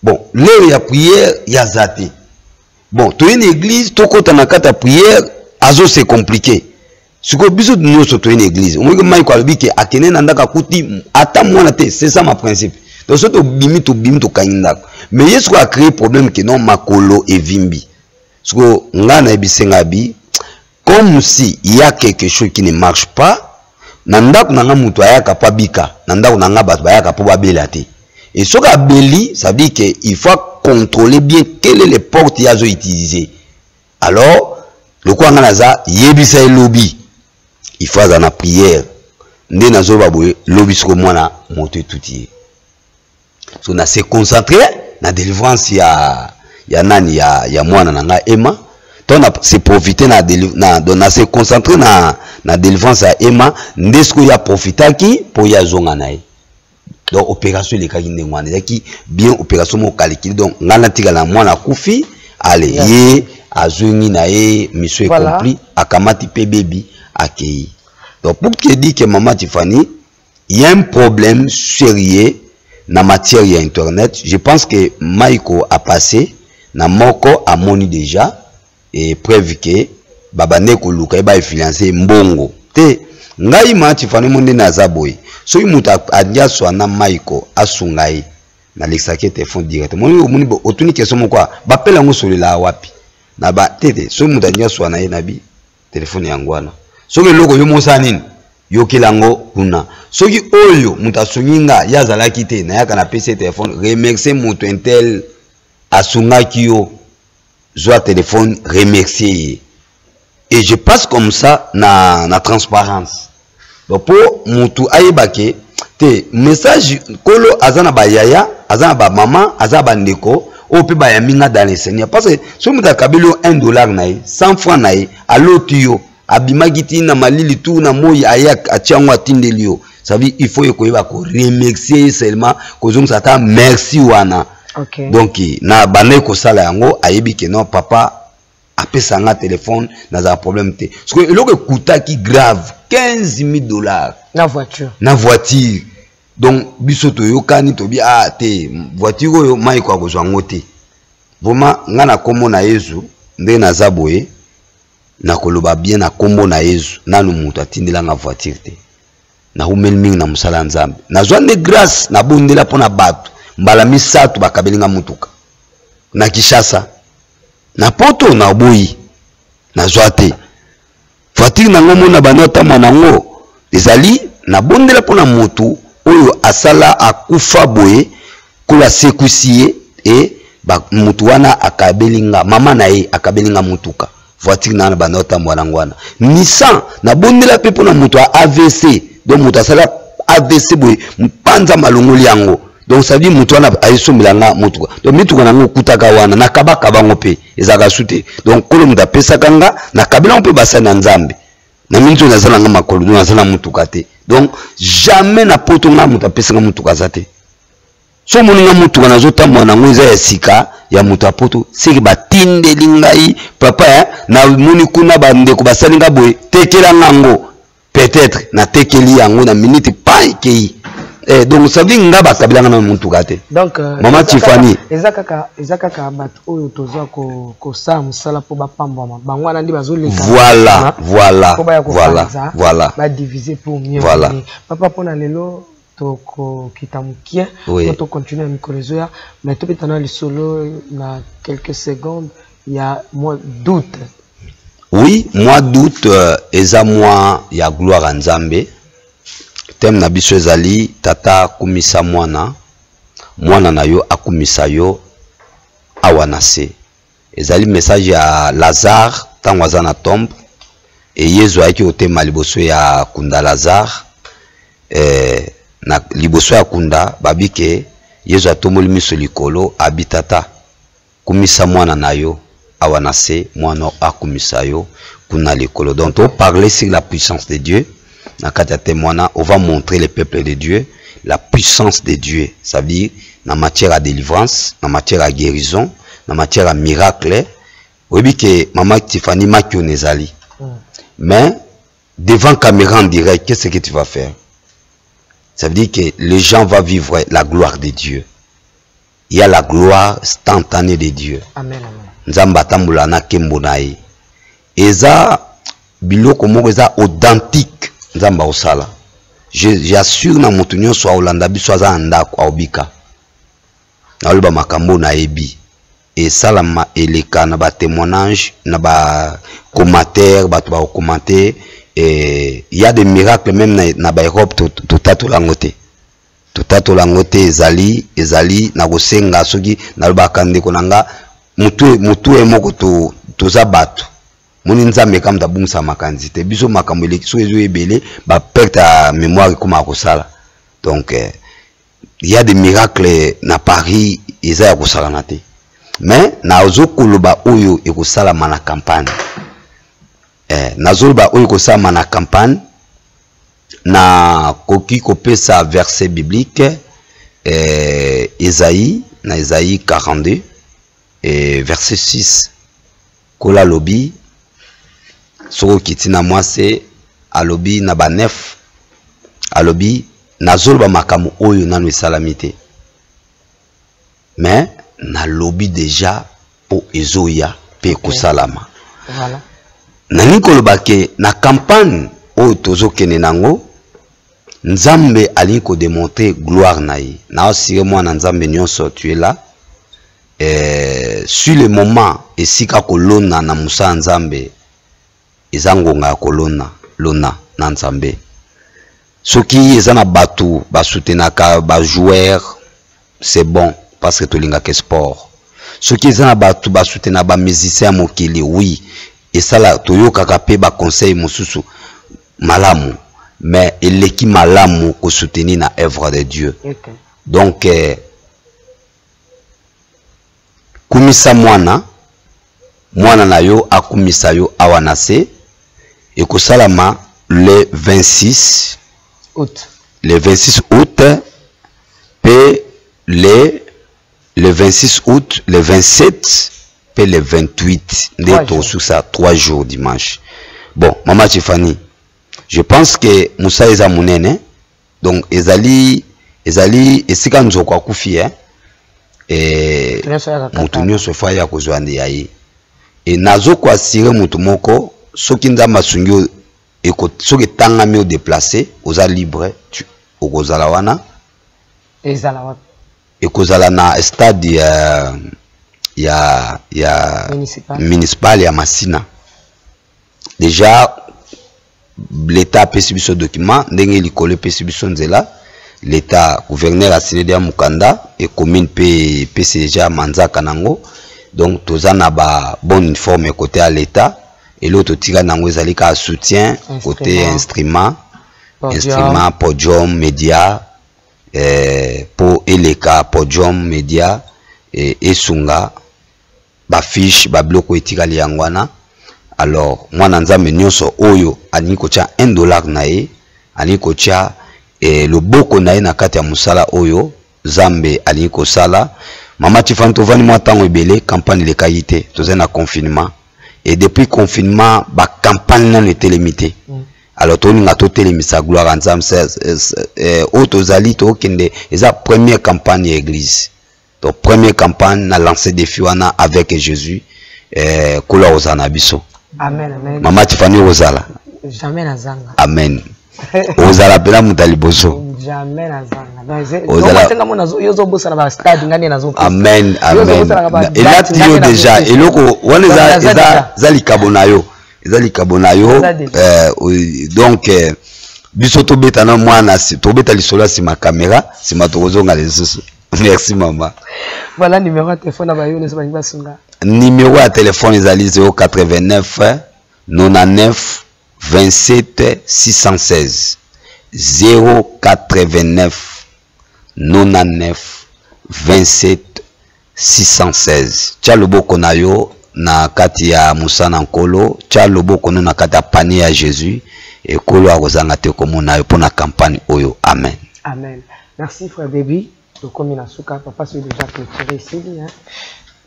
bon l'heure ya prière ya za te, bon toye na église, tokota na kati ya prière, azo se compliqué. Sikoyo biso nyonso toye na église, omoki Maiko alobi ke akende na ndako akuti ata mwana te. C'est ça ma principe. Donc soki tobimi, tobimi, tokangi ndako, mais ye sikoyo acréé problème ke non, makolo evimbi. Sikoyo ngai nayebisi nga bi comme si il y a quelque chose qui ne marche pas na ndako na nga. Moto ayaka mpo abika na ndako na nga, bato bayaka mpo babela te. Et soki abeli, ça veut dire que il faut contrôler bien quelle est les portes ye azo utiliser. Alors lokola nga naza yebisa ye lobi, il faut aza na prière nde nazoloba boye. Lobi sikoyo mwana moto etuti ye, so na se concentré na délivrance ya nani, ya mwana na ngai Emma. To na se profiter na donc na se concentré na délivrance ya Emma, nde sikoyo ya profitaki mpo ye azonga na ye. Donc opération elekaki ndenge wana, ezalaki bien opération moko calcul. Donc ngai natikala na mwana akufi, ale ye azongi na ye, mission accomplie, akamati mpe bebi akei. Donc pour te dire que maman Tiffany, il y a un problème sérieux na matière ya internet. Je pense que Maiko a passé na moko, amoni déjà et preuve que babande koluka ye, bainfluence mbongo te. Ngai ma Tifani mo nde naza boye, soki moto alingi aswa na Maiko, asunga ye, nalekisaki telefone direct. Moni, omoni, otuni question moko, bapela yango solela wapi na ba te te. Soki moto alingi aswa na ye, na bi telefone yango wana, soki eloko yo mosala nini, yokela yango kuna. Soki oyo moto asungi nga, ye azalaki te, nayaka napesi ye telefone: remercie moto un tel asungaki yo, zwa telefone, remercier ye. Et je passe comme ça na transparence. Donc mpo motu ayeba ke te message nkolo aza na bayaya, aza na bamama, aza na bandeko oyo mpe bayambi nga dans le Seigneur, parce que soki moto akabeli yo 1 dollar na ye, 100 franc na ye, aloti yo, abimaki ti na malili tu na moi, aye atia yango, atindeli yo, ça veut dire il faut ye koyeba koremercier ye, seulement kozongisa ata merci wana. Donc na bandaki kosala yango, ayebi ke non, papa apesa nga telefone, nazala problème te. Soki eloko ekutaki grave, 15 000 dollars. Na voiture. Na voiture. Donc biso toyokani, tobi ah te, voiture oyo Maiko akozwa yango te. Vraiment nga na kombo na Yezu, ndenge naza boye, nakoloba bien na kombo na Yezu, nanu moto atindelanga voiture te. Naumeli mingi na mosala ya Nzambe, nazwa nde grâce, nabondela mpo na bato mbala misato, bakabeli nga motuka na Kinshasa. Na poto naboyi, nazwa te voiture nango. Mona banda otambwa nango, ezali nabondela mpo na motu oyo asala akufa boye, kolo asekwisi ye. E motu wana akabeli nga, mama na ye akabeli nga motuka, voiture na wana banda otambwa nango wana Nissan. Nabondela mpe mpo na moto ya AVC, donc moto asala AVC boye, mpanza malongoli yango. Donc ça veut dire moto wana ayesombela nga motuka. Donc mituka nango okutaka wana, nakabaka bango mpe ezalaka su te. Donc kolo moto apesaka nga, nakabela ngo mpe basali na Nzambe. Na miniti oyo naza nanga makolo, donc naza na motuka te. Donc jamais na poto nga moto apesanga motuka aza te. So omoni nga motuka nazotambola nango eza ya sika ya moto ya poto, seke batindeli ngai papa eh, namoni kuna bandeko basali nga boye, tekela nga yango, peut-être natekeli yango na minute pa ekei. Eh, donc ça veut dire nga bakabelanga na motuka te. Donc mama Tiffany, eza kaka bato oyo tozwa kosala mosala mpo bapambwama, bango wana nde bazoleka. Voilà. Mpo baya voilà kopanza, voilà badivise pour mieux Voilà. régner. Papa, mpona lelo tokokita mokie po tocontinue na mikolo ezoya, mais tobeta na lisolo na quelques secondes ya mois d'août. Oui, mois d'août eza mois ya gloire ya Nzambe. Thème na biso ezali: tata akumisa mwana, mwana na yo akumisa yo awa na se. Ezali message ya Lazare ntango aza na tombe e Yezu ayaki kotema liboso ya kunda Lazare. Na liboso ya kunda, babi ke Yezu atomboli miso likolo, abi: tata, kumisa mwana na yo awa na se, mwana akumisa yo. Kuna likolo. Donc to parler sur la puissance de Dieu na kati ya thème wana. On va montrer le peuple de Dieu la puissance de Dieu, ça veut dire na matière à délivrance, na matière à guérison, na matière à miracle. Oyebi ke mama Tiffany Makion ezali, mais devant caméra en direct, qu'est-ce que tu vas faire? Ça veut dire que les gens vont vivre la gloire de Dieu. Il y a la gloire instantanée de Dieu. Amen, amen. Nzambe atambola na nkembo na ye. Eza biloko moko eza authentique. Nzambe aosala. J'assure na moto nyonso aolanda biso aza na ndako aobika. Naoloba makambo nayebi. Esalama eleka na ba témoignage, na ba commentaire, bato ba commenter. Et il y a des miracles même na ba Europe, totatola yango te. Totatola yango te, ezali, ezali na kosenga soki nalobaka ndeko na nga, mutu ye moko toza bato. Moni Nzambe kaka moto abungisa makanisi te. Biso makambo eleki soki ezo ebele, ba perte ya mémoire ekóma kosala. Donc il y a des miracles na Paris, eza ya kosalana te. Mais nazokoloba oyo ekosalama na campagne. Nazoloba oyo ekosalama na campagne, na koki kopesa verset biblique, Esaïe, na Esaïe 42 et verset 6. Kola lobi soko okiti na mwase, alobi na ba 9, alobi nazoloba makambo oyo nanu esalami te, mais nalobi déjà po ezoya pe ekosalama. Nalingi koloba ke na campagne oyo tozokende nango, Nzambe alingi kodémontrer gloire na ye. Na assuré mwana Nzambe nyonso, tu es là. Sur le moment esika kolona na mosala ya Nzambe, eza ngonga ya kolona, lona na Nzambe. Soki eza na bato basoutenaka ba joueur, c'est bon parce que tolingaka sport. Soki eza na bato basoutenaka ba musicien ya mokili, oui, esala toyokaka pe ba conseil mosusu malamu, mais eleki malamu kosoutenir na œuvre de Dieu. Donc kumisa mwana, mwana na yo akumisa yo awa na se. Ekosalama le 26 août. Le 26 août pe le 26 août, le 27 pe le 28 nde Trois jours. tosusa 3 jours dimanche. Bon, mama Tiffany, je pense que Moussa eza monene, donc ezali esika nzoko akufi, hein? Et Moto nyonso ayaka moto kaka. nyonso fa ya kozwa nde ya ye. Et nazo ko assurer moto moko, soki Nzambe asungi yo, soki etangami o déplacer, oza libre, tu, okozala wana. Ezala wapi? Ekozala na stade ya Municipal. municipal ya Masina. Déjà l'État apesi biso document, ndenge likolo epesi biso nzela. L'État, gouverneur a signé déjà mokanda, et commune pe epesi déjà manzaka nango. Donc toza na ba bonne uniforme côté à l'État, et l'autre totika nango ezali ka soutien côté Instrument. instrument, Podium. instrument, podium, média, po eleka podium, média, et esunga ba fiche, ba biloko etikali yango wana. Alors mwana Nzambe nyonso oyo alingi kotia un dollar na ye, alingi kotia, loboko na ye na kati ya mosala oyo Nzambe alingi kosala. Mama Tiffany, tovandi mwa ntango ebele, campagne elekaki te, tozali na confinement. Et depuis confinement, ba campagne nano etelemi te. Alors tolinga totelemisa gloire ya Nzambe. Oyo tozali tokende, eza première campagne ya église. Donc première campagne na lancé défi wana avec Jésus, kola ozala na biso. Amen, amen. Mama Tiffany ozala. Jamais nazanga. Amen. Ozala pela moto ya liboso. Jamais nazanga. Donc, Ozala donc, matenga mona zo, yo zo bosana ba stade, ngani nazo pesa. Amen, Yo zo amen. bosana ba Na, date, elati ngani yo nazo déjà, pesa. eloko wana Donc, naza déjà. eza likabo na yo. Eza likabo na yo. Naza déjà. Donc, biso tobeta na mwana, tobeta lisolo ya nsima caméra, nsima tokozonga lisusu. Merci mama. Voilà numéro ya téléphone na ba yo nyonso balingi basunga. Numéro ya téléphone ezali zéro quatre-vingt-neuf, quatre-vingt-neuf, 27 616. Zéro quatre-vingt-neuf, quatre-vingt-neuf, 27 616. Tia loboko na yo, na kati ya mosala na Nkolo. Tia loboko no na kati ya panier ya Jésus, ekolo akozanga te komona yo mpo na campagne oyo. Amen. Amen. Merci frère Baby. Tokomi na suka, papa soki déjà clôturé esili, hein?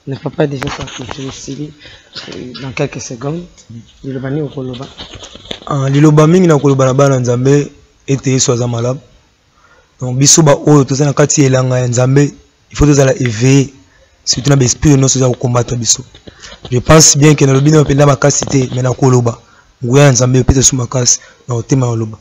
Le papa est déjà clôturé esili dans quelques secondes. Liloba nini okoloba? Ah, liloba mingi na koloba na bana Nzambe ete Yesu aza malamu. Donc biso ba oyo toza na kati ya elanga ya Nzambe, il faut tozala éveillé surtout na ba esprit nyonso eza kokombata biso. Je pense bien que nalobi na mpenza makasi te, mais nakoloba nguya ya Nzambe epesa biso makasi na kotema koloba.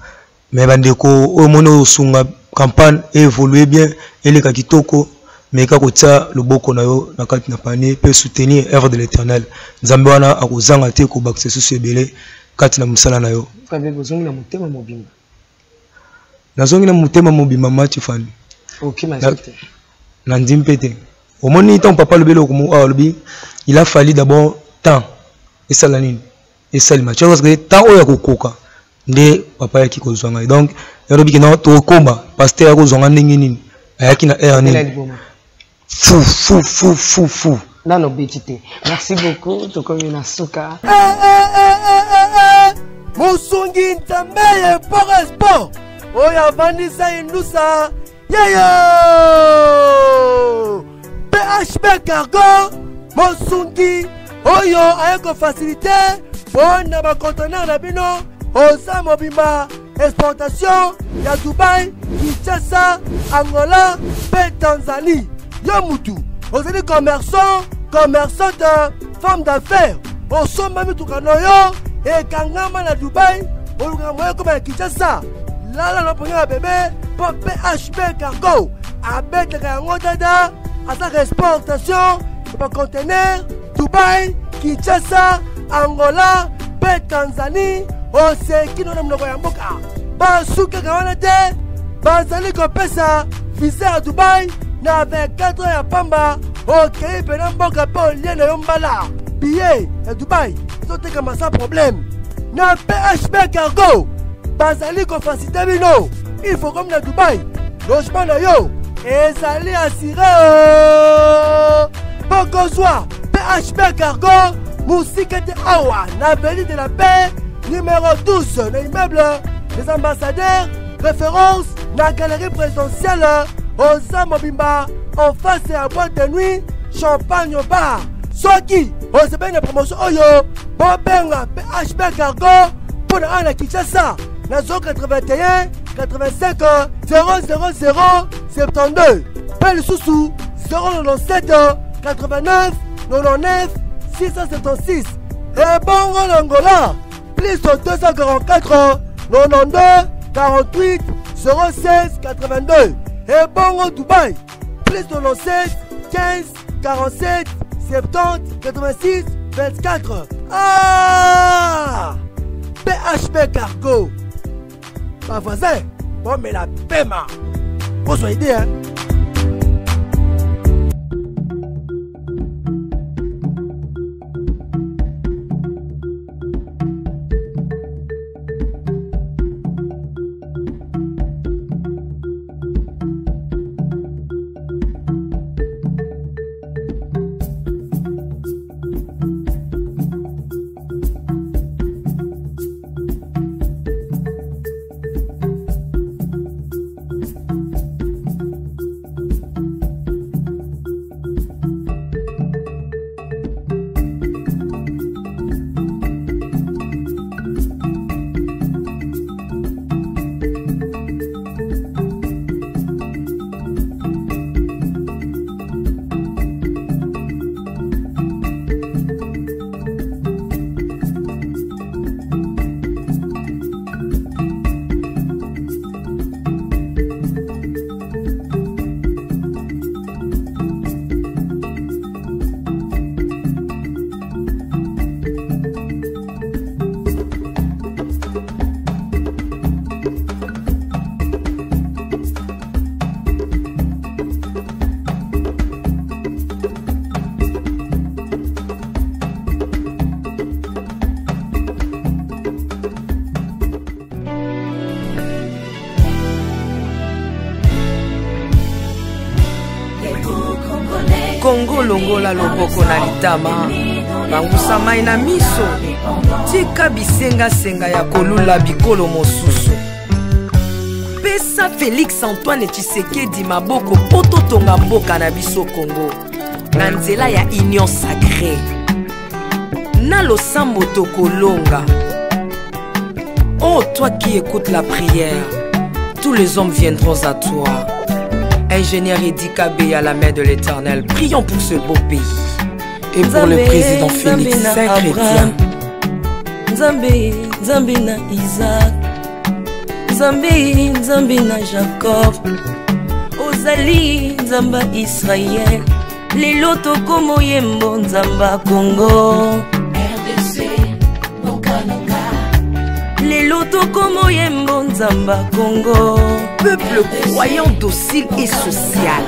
Mais bandeko oyo moni oyo osunga campagne évolue bien, eleka kitoko, meka kotia loboko na yo na kati na panier mpe soutenir œuvre de l'Éternel. Nzambe wana akozanga te kobakisa lisusu ebele kati na mosala na yo. Frère, ozongi na motema mobimba? Nazongi na motema mobimba, ma Tifani. Okima te? Nandimi mpe te. Omoni ntango papa alobi eloko moko awa, alobi il a fallu d'abord temps esala nini esalema, tu vois, parce que temps oyo ya kokoka nde papa ayaki kozwa ngai. Donc yalobi ke non, tokokoma pasteur akozwa ngai ndenge nini, ayaki na heure nini, fu fu fu fu fu. Nano obeti te. Merci beaucoup, tokomi na suka. Mosungi Nzambe ye port sport oyo avandisa indusa yeyo PHB Cargo, mosungi oyo aye kofasilite mpo na bakontener na bino oza mobimba, exportation ya Dubai, Kinshasa, Angola mpe Tanzanie. Yo mutu ozali commerçant, commerçante, femme d'affaires, osomba mituka na yo ekangama na Dubai, olukaka moye ekoma na Kinshasa, lala na pongi ya bebe mpo PHB Cargo abetaka yango dada, asalaka exportation ya bacontener Dubai, Kinshasa, Angola mpe Tanzanie. Oseki no na monoko ya mboka. Basukaka wana te, bazali kopesa visa ya Dubai na 24 heures ya pamba. Okei mpena mboka mpe olie na yo mbala. Billet ya Dubai ezotekama sans problème na PHB Cargo. Bazali kofasite bino, il faut komi na Dubai, logement na yo ezali assuré. Bokozwa PHB Cargo mosika te, awa na avenue de la Paix numéro 12, na immeuble des ambassadeurs, référence na galerie présidentielle, oza mobimba en face ya boîte de nuit Champagne Bar. Soki osepeli na promotion oyo, bobenga PHB Cargo mpo na awa na Kinshasa na 081 85 000 72 mpe lisusu 097 89 99 676. Ebongo na Angola, plus 244 92 48 06 82. Ebongo Dubai, plus 97 15 47 70 86 24. Ah, PHP Cargo, bavoisin bomela pema, bozwa ide, hein? Kongo longola loboko na litama. Pangusa mai na miso, tika bisengasenga ya kolula bikolo mosusu. Pesa Félix Antoine Tshisekedi maboko mpo totonga mboka na biso Congo na nzela ya Union Sacrée. Na losambo tokolonga. Oh, toi qui écoutes la prière, tous les hommes viendront à toi. Ingénieur Eddy Kabeya, la main de l'Éternel, prions pour ce beau pays. Et pour le président Félix, saint chrétien. Nzambe, Nzambe na Isaac, Nzambe, Nzambe na Jacob, ozali Nzamba Israël, lelo tokomo yembo Nzamba Congo. RDC, mboka na nga. Lelo tokomo yembo Nzamba Congo. Peuple croyant, docile et social.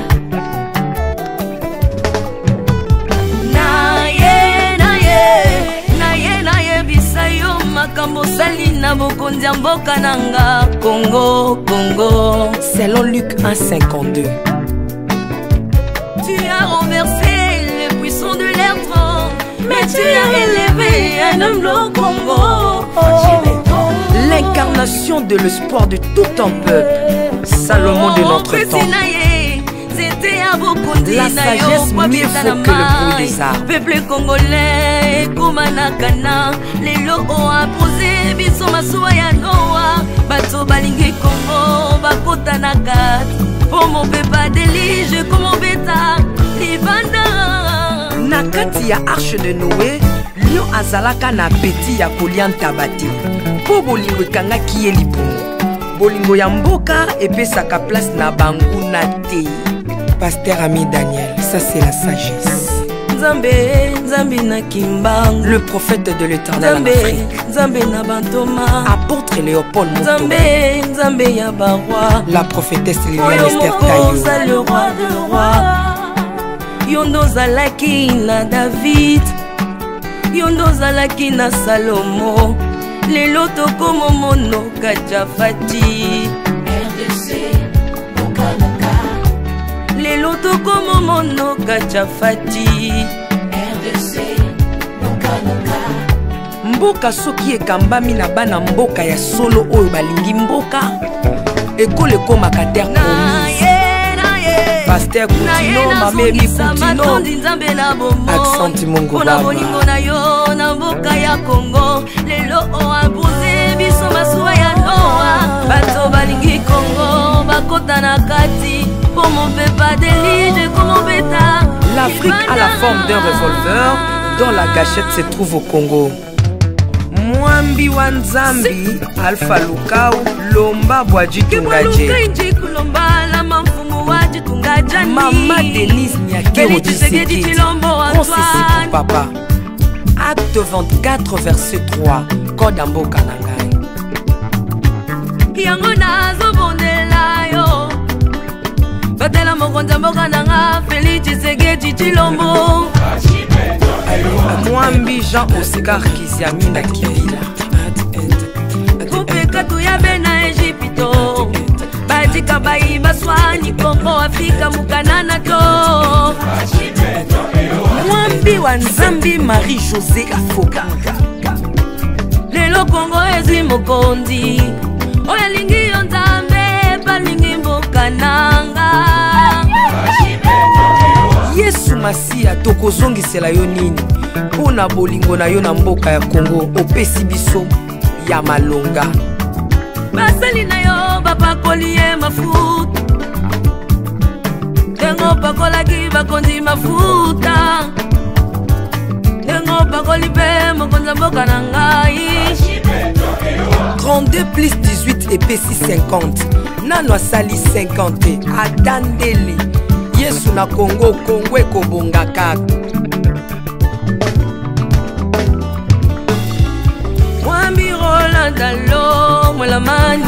Na ye, na ye, na ye, nayebisa yo makambo osali na bokonzi ya mboka na nga Congo, Congo. Selon Luc 1,52. Tu as renversé le puissant de l'air grand, mais tu as élevé un homme au Congo. L'incarnation de l'espoir de tout un peuple, Salomon de notre temps. La sagesse mieux vaut que le bruit des armes. Peuple congolais ekoma na kana, lelo oapose biso masuwa ya Noa. Bato balingi Congo bakota na kati, po mopepa delige komobeta libanda. Na kati ya arche de Noé, lion azalaka na appétit ya kolia ntaba te, mpo bolingo ekangaki ye libumu. Bolingo ya mboka epesaka place na banguna te. Pasteur Ami Daniel, ça c'est la sagesse. Nzambe, Nzambe na Kimbangu, le prophète de l'Éternel en Nzambe, Afrique. Nzambe na Bantoma, apôtre Léopold Moto, Nzambe, Nzambe ya Barwa, la prophétesse Liliane Oyo Esther moko Tayo, oza le roi de roi. Yo nde ozalaki na David, yo nde ozalaki na Salomo, lelo tokomomono Kajafati. RDC, mboka na nga. Lelo tokomomono Kajafati. RDC, mboka na nga. Mboka soki ekambami na bana mboka ya solo oyo balingi mboka, ekolo ekomaka terre Na promise. ye, na ye. Pasteur Na ye Kutino, Mame Ebi nazongisa Kutino. matondi Nzambe na bomoi. Accent Mungu Mpona Baba. bolingo na yo na mboka ya Congo, lelo oapose biso masuwa ya Noa. Bato balingi Congo bakota na kati, po mopepa delige komobeta. L'Afrique a la forme d'un revolver dont la gâchette se trouve au Congo. Mwambi wa Nzambi, Alpha Lukau, Lomba Bwadji Tungadje. Mama Denise Nyakero Félix Tshisekedi Tshisekedi, Tshilombo Conseil Antoine. pour papa. Acte 24, verset 3. Code mboka na ngai. Yango nazobondela yo, batela mokonzi ya mboka na nga Félix Tshisekedi Tshilombo. Mwambi Jean Oscar Kiziamina Kibila. Kupeka tuyabe na Egypto, badika bayi baswani Congo Afrika mukanana to. Mwambi wa Nzambi Marie-Josée Afoka. Lelo Congo ezwi mokonzi oyo alingi yo Nzambe, balingi mboka nanga. Yesu Masiya, tokozongisela yo nini mpo na bolingo na yo na mboka ya Congo opesi biso ya malonga. Basali na yo bapakoli ye mafuta, ndenge opakolaki bakonzi mafuta, ndenge opakoli mpe mokonzi ya mboka na ngai. 32 plus 18 epesi 50, nano asali 50 te, ata ndele. Yesu na Congo, Congo ekobonga kaka. Mwambi Roland Dalo Mwelamani,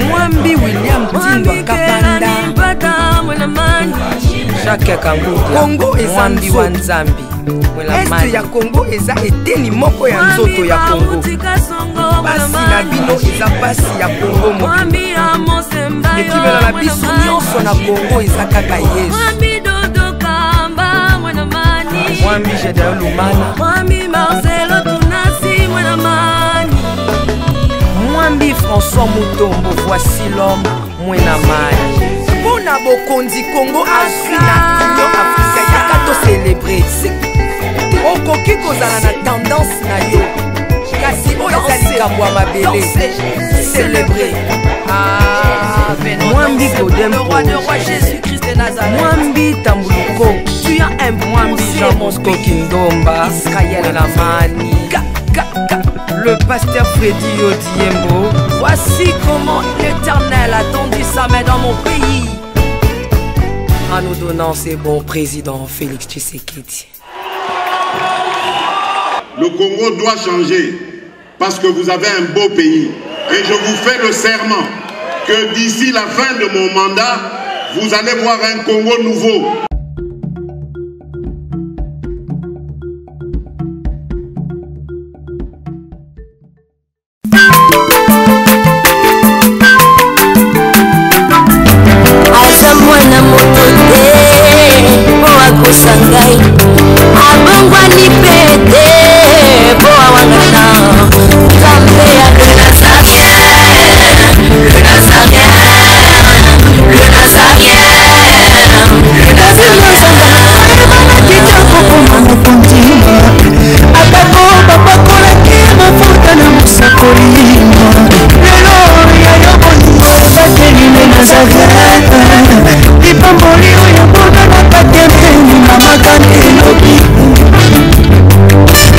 Mwambi William Tindwa Mwambi Kapanda, Kelani Mpata Mwelamani, Jacques Kangudia, Congo eza Mwambi wa nzoto. Nzambi Mwelamani. Este ya Congo eza eteni moko ya nzoto ya Congo. Mwambi Bauti Kasongo Pasi na bino Mwelamani, eza pasi ya Congo mobimba. Mwambi Amos Mbayo Ekimelo na biso Mwelamani, nyonso na Congo eza kaka Yesu. Mwambi Dodo Kamba Mwelamani, Mwambi Gedeon Lumana, Mwambi Marcelo Tunasi Mwana Mani, Mwambi François Mutombo, voici l'homme Mwena Mani. Mpo na bokonzi Congo azwi na Union Africaine, yaka tocelebre. Okoki kozala na tendance na yo, kasi oyo eza likambo ya mabele. Celebre. Ah, venons Mwambi danser pour Godem le roi de roi Jésus-Christ de Nazareth. Mwambi Tambuluko, Tu as imposé Mwambi Jean mon Bosco pays. Kindomba, Israël Mwena Mani. Ka, ka, ka. Le pasteur Freddy Odiembo, Voici comment l'Éternel a tendu sa main dans mon pays. en nous donnant ce bon président Félix Tshisekedi. Le Congo doit changer parce que vous avez un beau pays. Et je vous fais le serment que d'ici la fin de mon mandat, vous allez voir un Congo nouveau. Aza mwana moto te mpo akosa ngai, abongwani mpe te mpo awangana Nzambe ya le Nazarien, le Nazarien, le Nazarien, le Nazarien. Kitoko koma mokonzi, atako bapakolaki mafuta na mosakoli. Lelo ya yo bolingo ebateli nde Nazaret, lipamboli oyo monanaka te mpeni mamaka elobi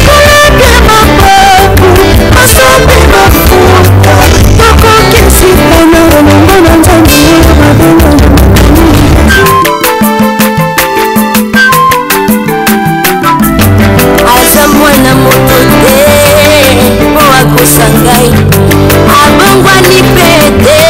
kolake mapapu masopi mafuta tokoki sikana elongo na Nzambe oyo babengana. Aza mwana moto te mpo akosa ngai, abongwani mpe te